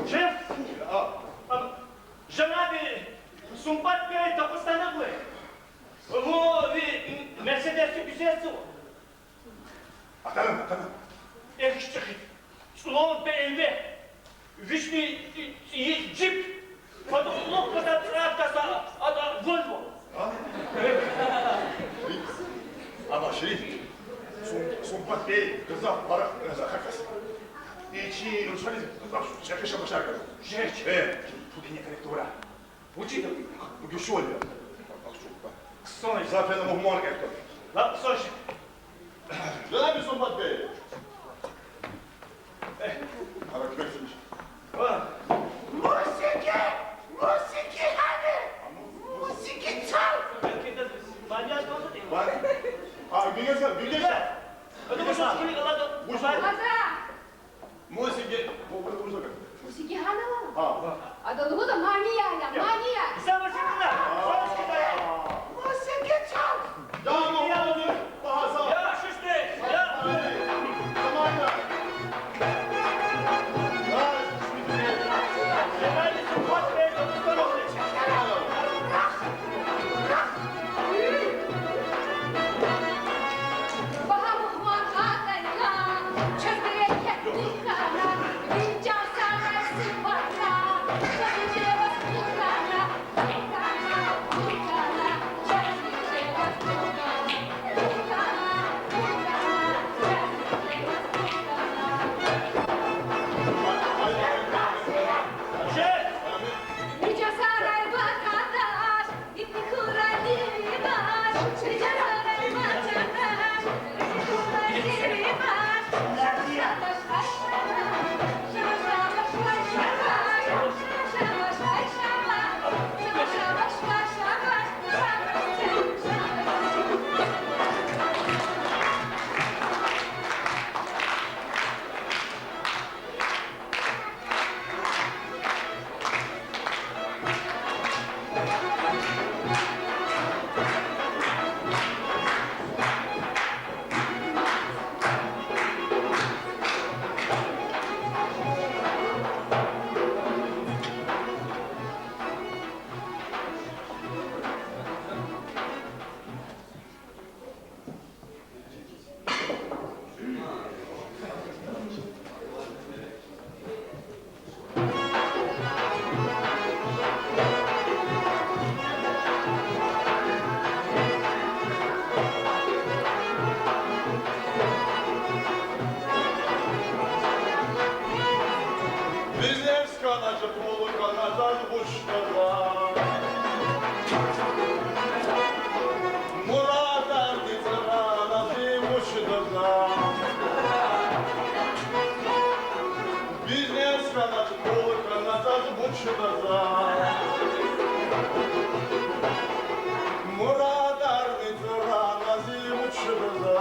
Шеф, а, жанаби Сумбат бей Дагъустанда гвай. Вун ви Мерседесдик гуьзел жезва. Атана, атана. Эхь, чӀехи. ЦӀулав БМВ. Вишни цӀийи джип. Патахъ лугьуз патахъ цӀраб каса, ада Вольво. А? Ама шериф, Сум-, Сумбат бей гзаф пара, э, гзаф кас. И чи рушариз гзаф чӀехи шабашар гана. Жеч. Э, пудини корректура. Вучиз? Гуьшуьл я. Хъсан я. Гзаф фена мугьман экъечӀ. Ла, хъсан я. Жанаби Сумбат бей. Ара квесинч. Ва. Мусиги, мусиги гьана. Мусиги чал. Ва. А, бигеса, бигеса. Ада мусиги гьана. Мусиги. Ада. Мусиги, бу-, бу-, бу-, бу-, Мусиги гьана? А. Ада лугьуда мания я, мания. Исава шикна. Мусиги чал. Дама, я, шиште, я. Тамам. Чуда за, мурадарни цурана зи вуч чуда за.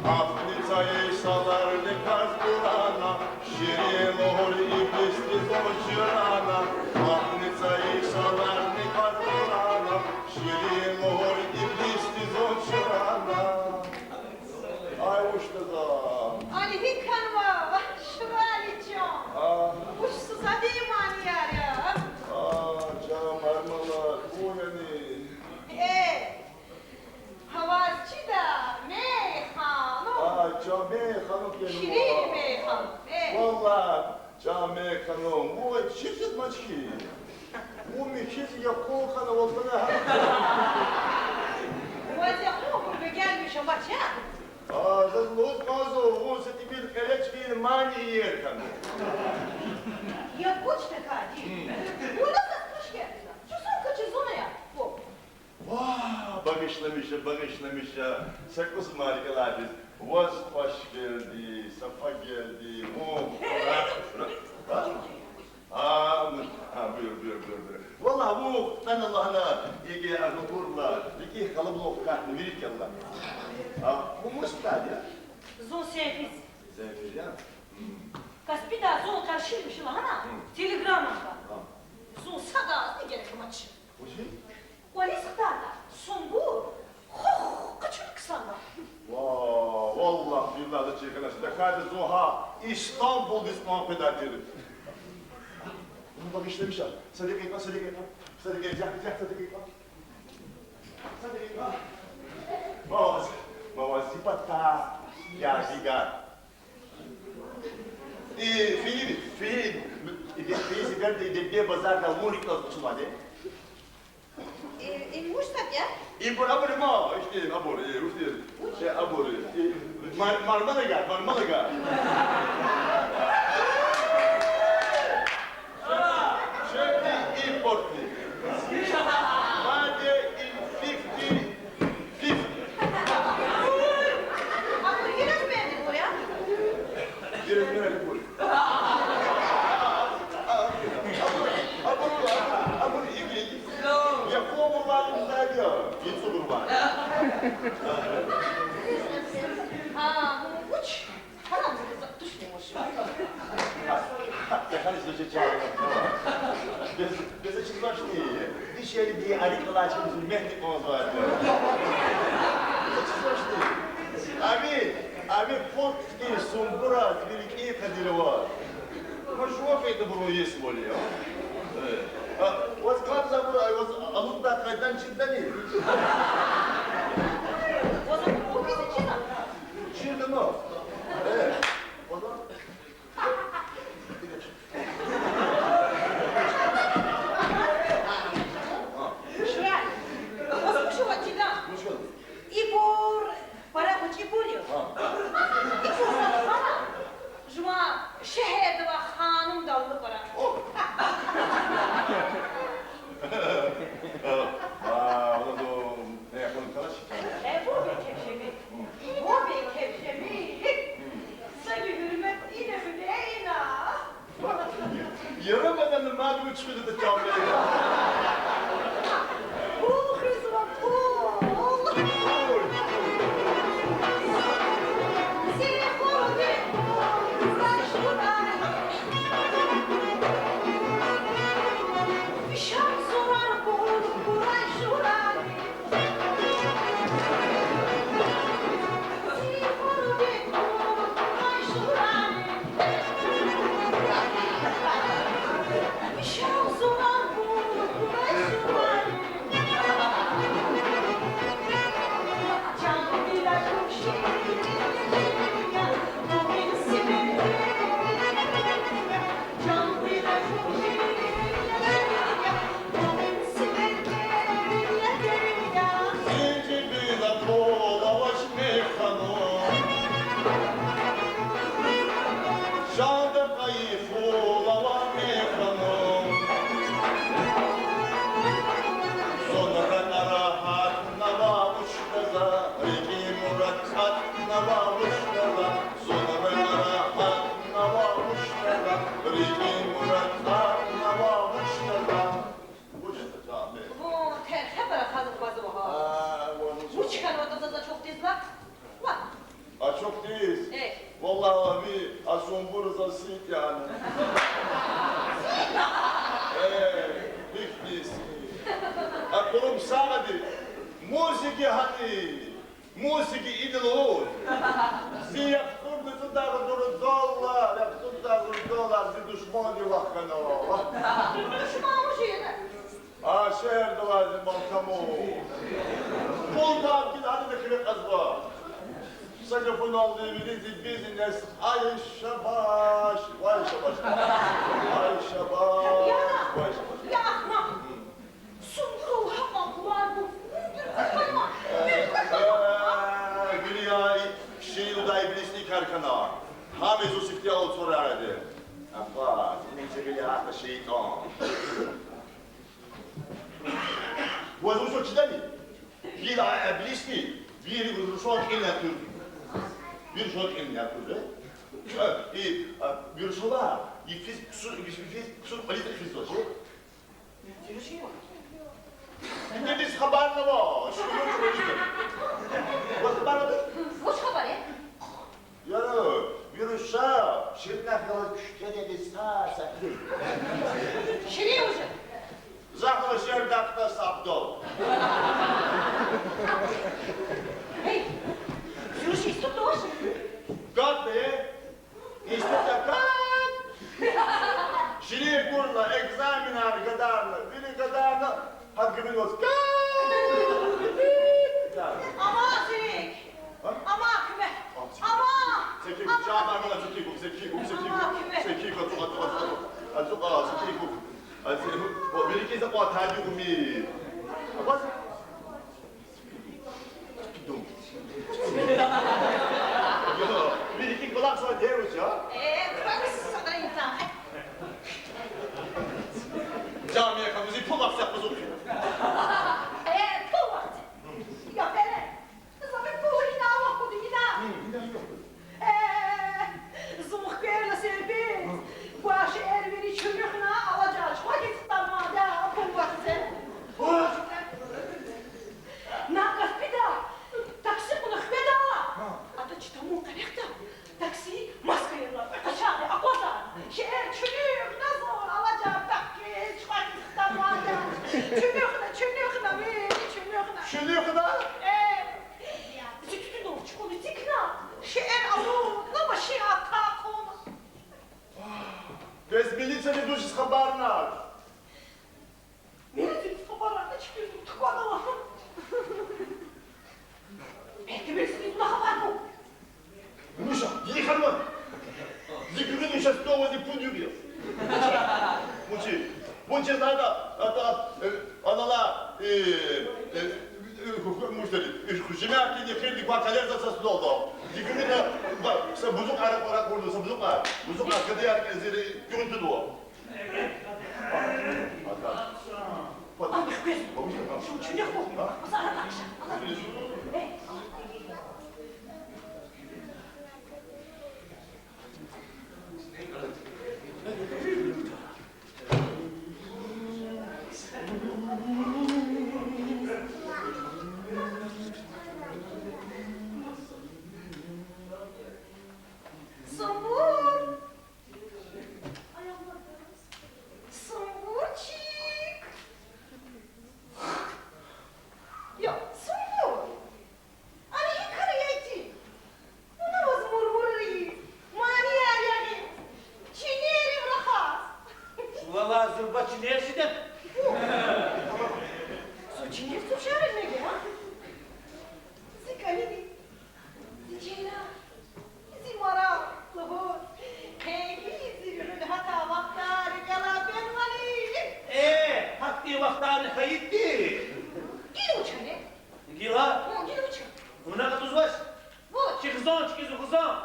Ахъни цайи йисаларни кас бурана, ширин лугьуз иблисди зун чрана. Ахъни цайи йисаларни кас бурана, ширин лугьуз иблисди зун чрана. Ай, вучда за. Али гьикӀ хьанва, Шурали чан? А. Вуч сузади манияр я? А, чан Мармалат, вун яни? Э, гьа ваз чида, Мейханум. А, чан Мейханум кенва. Ширин Мейханум, э. Валлагь, чан Мейханум, вун чиз ятӀа ман хьи. Вун михьиз яхъун хьана ватана гьа. Ваз яхъун хьун бегенмиш амач я? А, заз лугьуз кӀанзава, вун са тӀимил кьелечӀин мани иер хьана. Я куч такади. Вуна заз хуш гелди. Чусун кучи зуна я. Ву. Ва, багъишламиша, багъишламиша, са кӀус ма рикӀелай физ. Ваз хуш гелди, сафа гелди, вун. Ра-, ра-, ра-, А, ну, а, буюр, буюр, буюр, буюр. Валлагь, вун хтана лагьана, иги агъабурла, иги къалабулух катна вири кӀелна. А, вун мус хтайди я? Зун Сенфиз. Сенфиз я? М. Каспидай зун къаршиламиша лагьана, М. телеграмма гана. А. Зун садазни герек амач. Вучиз? Квализ хтайла, сумбур хух къачуна ксана. Ва, валлагь, биллагь, за чир хьанач. ТахьайтӀа зун гьа Истанбулдиз кьван къведай тир. Вун багъишламиша. Са декьикьа, са декьикьа, са декьикьа, са декьикьа. Са декьикьа. Ма ваз, ма ваз зи патай ядигар. И фейи, фейи, и фейи сеферда и Бебе базарда вун рикӀел ацукьзавайди. Э, им вуч затӀ я? Ибур абур ма, ихьтин абур, э, ихьтин. Вуч? Э, абур, э, мар-, мармелагар, мармелагар. Чебни импортни. Маде ин фифти фифти. Абур и размерни бур я? И размерни бур. А, а, абур, абур, абур, абур, ибур, ибур. Я хобур валим задя, ицугур валим. А, ну, вуч? Гьарам за туш не можу. Яхар излучи чарна. Без, без чизвачни. Дишери ди арик лачи зурметни козва. Без чизвачни. Ами, ами фоткин сумбура виликин кадирова. Ма жува фейда бурун ес вали, а? Э. А, ваз кабза бура, ваз алудда къайдан чирдани? Ваз алудда чирдани? Чирдани. Э. Ваз Шурай, ваз куш ава чида? Куш ава? Ибур пара гъвечӀибур я. Гьа. Ибур захана, жуван шегьерда авай ханумдал лукӀара. О! А, валлагь, мехун калачка. Э, ву бе кепшеми. Ву бе кепшеми. Са ви гьуьрмет ине гьуьлейна. Ярамадан мад вуч хуьда чамле. Пул хуьзва, пул. Ой. Акурум сагъди, мусиги гьани, мусиги идалу. Зи яхцӀурни цӀудагъ гурзалла, яхцӀурни цӀудагъ гурзалла, зи душманди вахкана. Душман вуж я? А шегьерда авай зи мал таму. Пул гваз гила гьаниз хиве кьазва. Са гафуналди, вири зи бизнес. Ай шабаш, вай шабаш. Ай шабаш, вай шабаш. Я ахмакь. Сумбурал гьакьван къулай гуф, муьдур кукама, муьдур кукама. Э, вири я шиирудай иблисни кар хьана. Гьам зун сифте алцурайди. Апа, зун чебили гьатта шейтӀан. Ваз вуч чидани? Гила иблисни, вири рушан кьилни акур. Вири рушан кьилни акур, э? Э, и, а, вири рушала, йифиз ксур, йифиз ксур кьилиз хизва, чи? Итимдиз хабар ава, шугур чугур. Ваз хабар ава? Вуч хабар я? Яра, вири руша, Ширинахъ галаз куьшкериз са, са. Ширин вуж я? Захъ ала шер дакта сабдал. Эй, вири руш институтда вач? Кат де. Институтда кат. Ширин акурла, экзаменар гадарна, вири гадарна, гьакӀ гуьгъуьниз кат. Амай, Зирик. А? Амай, куьмек. Амай. Зекигу, чан бармала, Зекигу, Зекигу, Зекигу. Амай, куьмек. Зекигу, ацукь, ацукь, ацукь. Ацукь, Зекигу. Ацукь, о, виликиз акъваз тади гуми. Акъваз. Дум. Йо, виликин кӀвалахзава дервуч, а? Э, квекс садра инсан. Жамият ханум, зи пул аксакъ бузукъ. Э, пул вахт. Я, бере. Зани пул ина вахт куди ина. Э, зун хквер на сербез. Гвай шейэр вири чуьнуьхна, алажар чухвагиз тамада, пул вахт. На каспида, такси кьуна хкведа. Ада чи тамун къерехда, такси Москвадилай къачагъди акъваза. Шейэр чуьнуьхна зун, алажар такси чухвагиз тамада. Чуьнуьхна, чуьнуьхна, вири чуьнуьхна. Чуьнуьхна? Э, зи туьтуьнал чукӀуна эцигна, шейэр алудна, машин акъахуна. Бес милициядиз вучиз хабар ана? Милициядиз хабар ана, чпиз тукӀвадала. Эхь, милициядиз вуна хабар гун. Нуша, дини ханум. Зи гуьгъуьниз ша столдин пуд югъ я. Вучиз? Вучиз ада, ада, э, анала, э, э, э, муштери, э, жемятдин эхирдик квай калерзава са столдал. Зи гуьгъуьна, ба, са бузукьар акьурна, са бузукьар, бузукьар кадияр кӀезири гуьгъуьна тунва. Субур! Субурчик! Я, Субур! Ана гьи кар ийиди? Вуна ваз мурмур ийиз, манияр ягъиз, чинерив рахаз. Валлагь, зурба чинер жеда. Зун чинер тушар мега? Зи кӀанини, зи чилер, зи марал лугьуз, хъенкӀвилиз зи вилик гьатай вахтар рикӀелай фенвани? Э, гьахьтин вахтарни хьайиди. Гила вуч я? Гила? Гьа, гила вуч я? Вуна кьатӀузвач? Вуч? Чи хизан, чи хизан.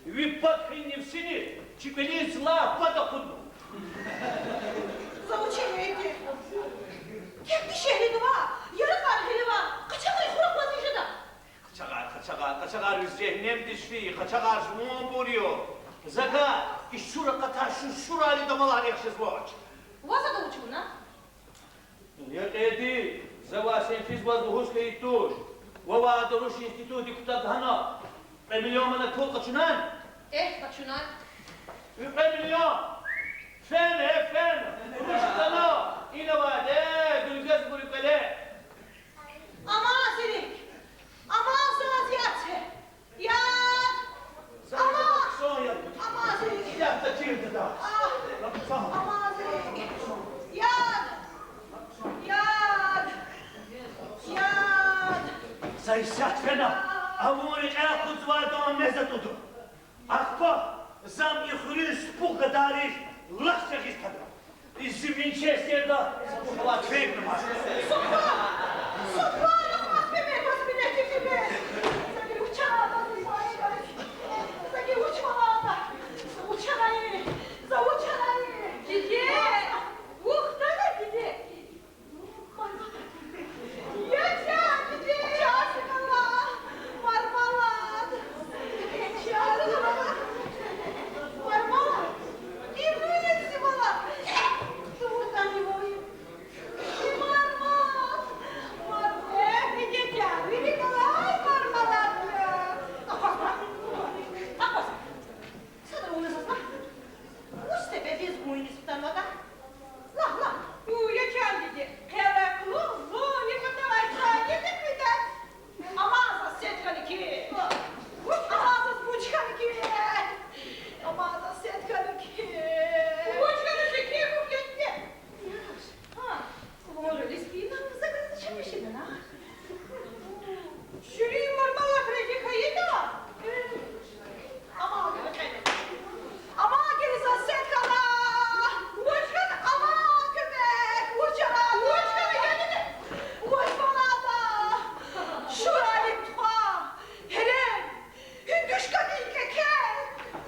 Ви пад хьайи нефсини чи кӀвализ лап пад акъудна. За вуч ийиди? Кеф дишегьлидава, яракьар гъилева, къачагъри хур акъвазиз жеда. Къачагъар, къачагъар, къачагъар виз жегьеннемдиз фейи, къачагъар жуванбур я. Закай и шур акъатай шур-шурайрин дамалар яхшизвач. Ваз ада вуч авуна? Я кьеди, за ваз сен физваз лугьуз хьайи туш. Вавай ада руш институтдик кутаз гьана кьве миллион манат пул къачунани? Эхь, къачунай. Кьве миллион! Фена, э, фена! Руш атана! Ина авайди, э, гуьл Исятда фена, авун рекье акъудзавайдан мез атӀуда. Ахпа зам и хуьруьз пух гадайриз лахъ ягъиз тагъда. Зи Винчестерда зи пух галай тфейбни ама. Субгьан! Субгьан! Аллагь, куьмек, ваз минет тукӀуьрмир. За гила вуч хьанатӀа, за гила вуч хьанатӀа, за вуч хьанатӀа, за вуч хьанатӀа. Диде! Вух хьанатӀа, диде! Я чан диде! Чан бала! Мармалад! Чан бала! Мармалад! Ибур я зи бала! Дугъдан ибур я. Мармалад! Мармалад! Э, диде чан, вири галай мармалад я. Акъваз, акъваз. Садра вуна заз лагь. Вуч себеб я зун иниз хтанватӀа? Лагь, лагь. У, я чан диде, къелеклу зун ви патавай чан диде квидач. Амаза сед хьана ки. Вуч амаза, вуч хьана ки? Амаза сед хьана ки. Вуч хьана ки, вуч хьана ки? Гьа, вун рулиз кина, за гзаф чан шедана. Ширин мармалад рази хьайитӀа, амай гила кьена. Амай гила заз сед хьана. Вуч хьана, амай куьмек, вуч хьана, вуч хьана, я диде, вуч хьанатӀа? Шурали тухвай гьерен, гьуьндуьшкадин кекер,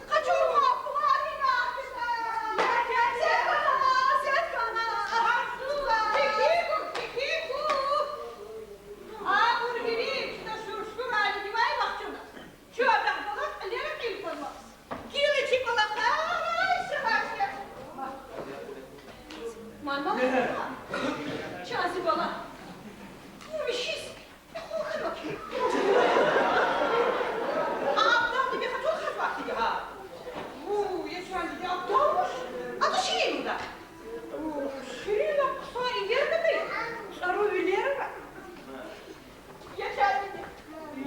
къачурмай пулар гьинай куьтягь. Сед хьана, сед хьана. Тихи хьухь, тихи хьухь. Абур вири чна шур-шурайрикай вахчуна. Чун адахъ галаз кьилера кьил кьазва. Гила чи кӀвалахар сагъар я. Мармалад, чан зи бала. Вун вичиз Абдалди мехъ ацукьзавайди я гьа. У, я чан диде, Абдал вуч? Ада ширин лугьуда. У, ширинвал хъсан иер ава, цӀару вилер ава. Я чан диде,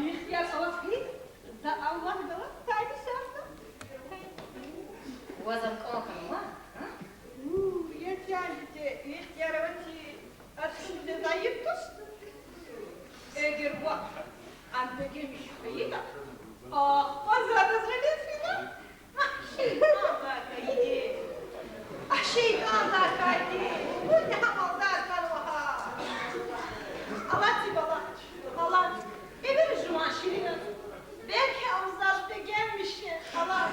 ихтияр алаз хьайитӀа, за Аллагьдал тайди сарда. Ваз ам кӀан хьанва, а? У, я чан диде, ихтияр авачир. Ацукьна зайиф туш. Эгер ваъ, ам бегенмиш хьайитӀа, ахпа за адаз гъиле фида. ШайтӀанзавай кайди. А шайтӀанзавай кайди. Вуна гьа малдар хьанва гьа. Алад зи бала, алад. Эвер жуван ширин я. Белки ам заз бегенмиш я. Алад.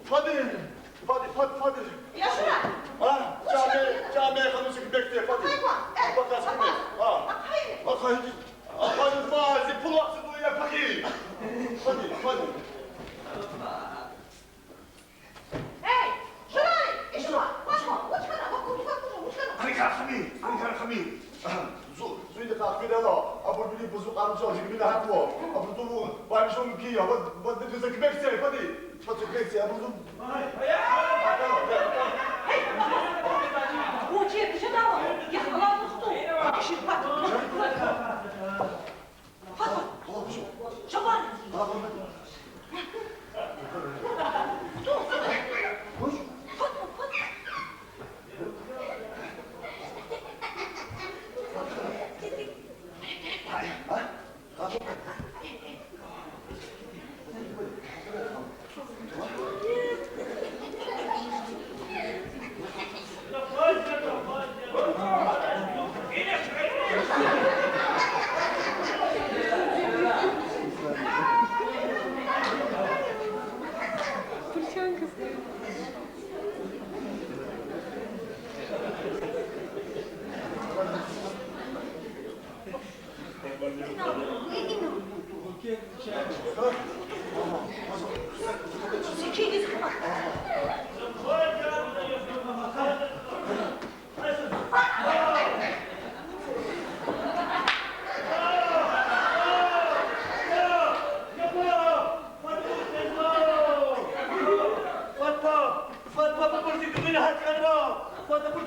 Фади, Фади, Фади, Фади. Яшура! А, чан мей, чан мейханадай куьмек це, Фади. Акъваз, э, акъваз, акъваз. А. Акъваз, акъваз, зи пул вахчиз я, пакир. Фади, Фади. Эй, журали, ишура, вуч хьана, вуч хьана, вуч хьана, вуч хьана? Аликар хами, Аликар хами. Зу, зу ида къахмидала, абур вири бузукъарчал жигмина гьатва. Абур зу вун, варишун ки, ава, ва диза куьмек це, Фади. Фади, куьмек це, абур зу. Ай, ай, ай, ай, ай.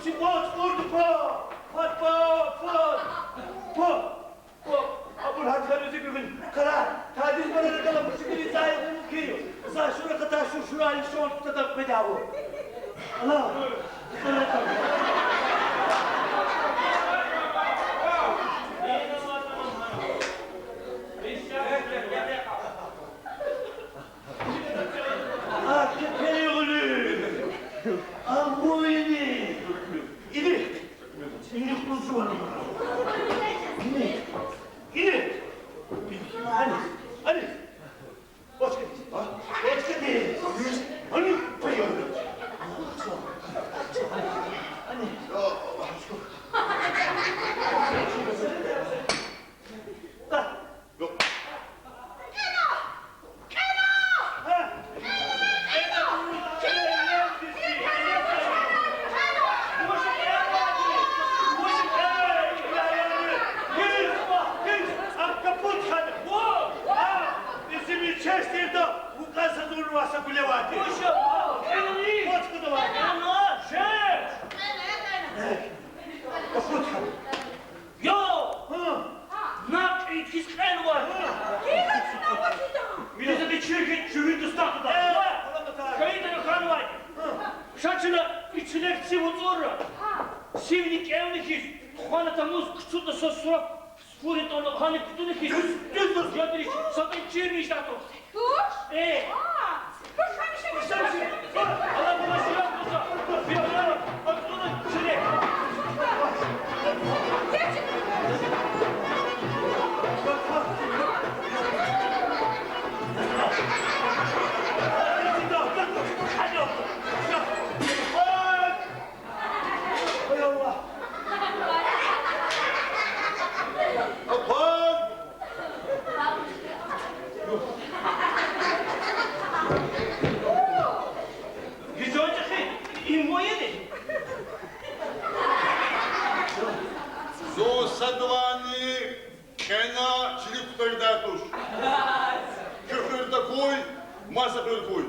Чи кӀвал чукӀурди ква, фад ква, фад. Ква. Ква. Абур гьа чарузи гуьгъуьн къарагъ, тадиз барада кала мусикири зай кирив. За шура ката шур шурали шон кутада къведаву. Ала. А кепелигъуьлуь! Амуини! Иди! Иди, кузуна! Иди! Иди! Ани! Ани! Очкадиз! А? Очкадиз! Ани! Ани! Ани! Капут хьана. Йо! Гьа. Накь и хьиз кьенвай. Гьа. Вилизади чирги чуьвуьр дустахъда. Э, ва. Алама тар. Шайитана хьанвай. Гьа. Ша чна и чилек цив уцӀурра. Гьа. Сивни кӀевни хьиз, тухвана тамуз кцуда са сура фури тӀана гьани кутуна хьиз. Дуьз, дуьз, дуьз. Ядрич, сатин чирни иштатур. Туш? Э. А, туш, гьамиша, гьамиша, гьамиша. Ала буна шура куза. Бир ала, ацӀуна чилек. Ай Аллагь! Алпан! Гьи чан чӀехи, им вун яни? Зун садавайни кьена чилик кутаридай туш. Куь хуьр тахьуй, маса хуьр хьуй.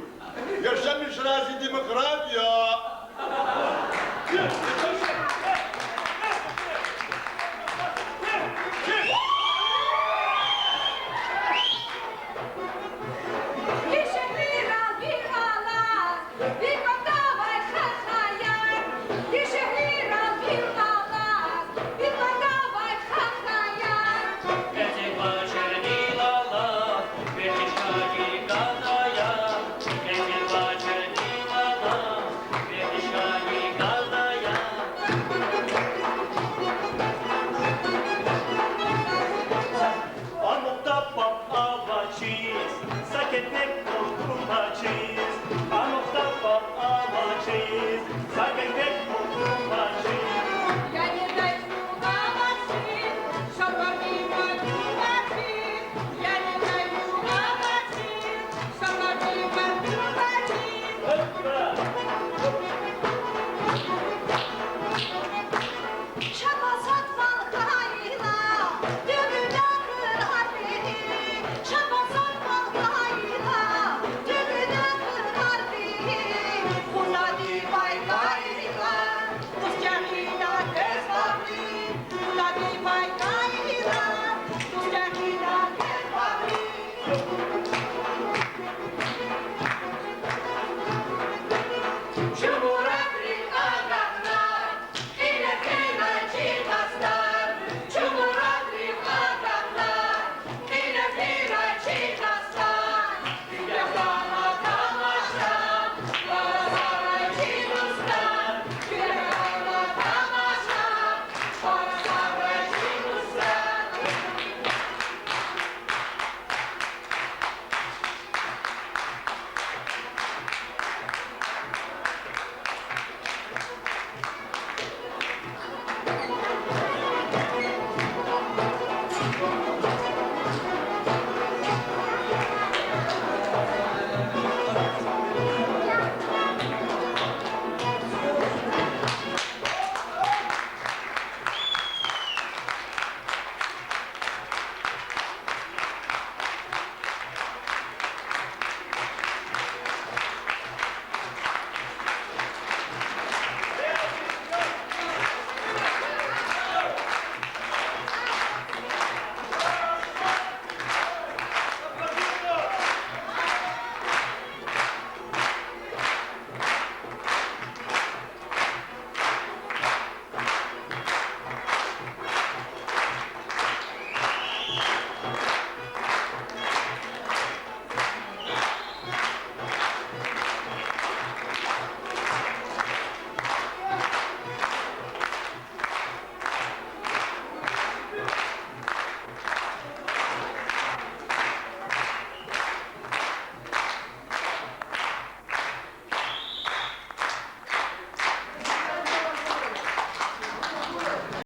Яшамиш рази демократия.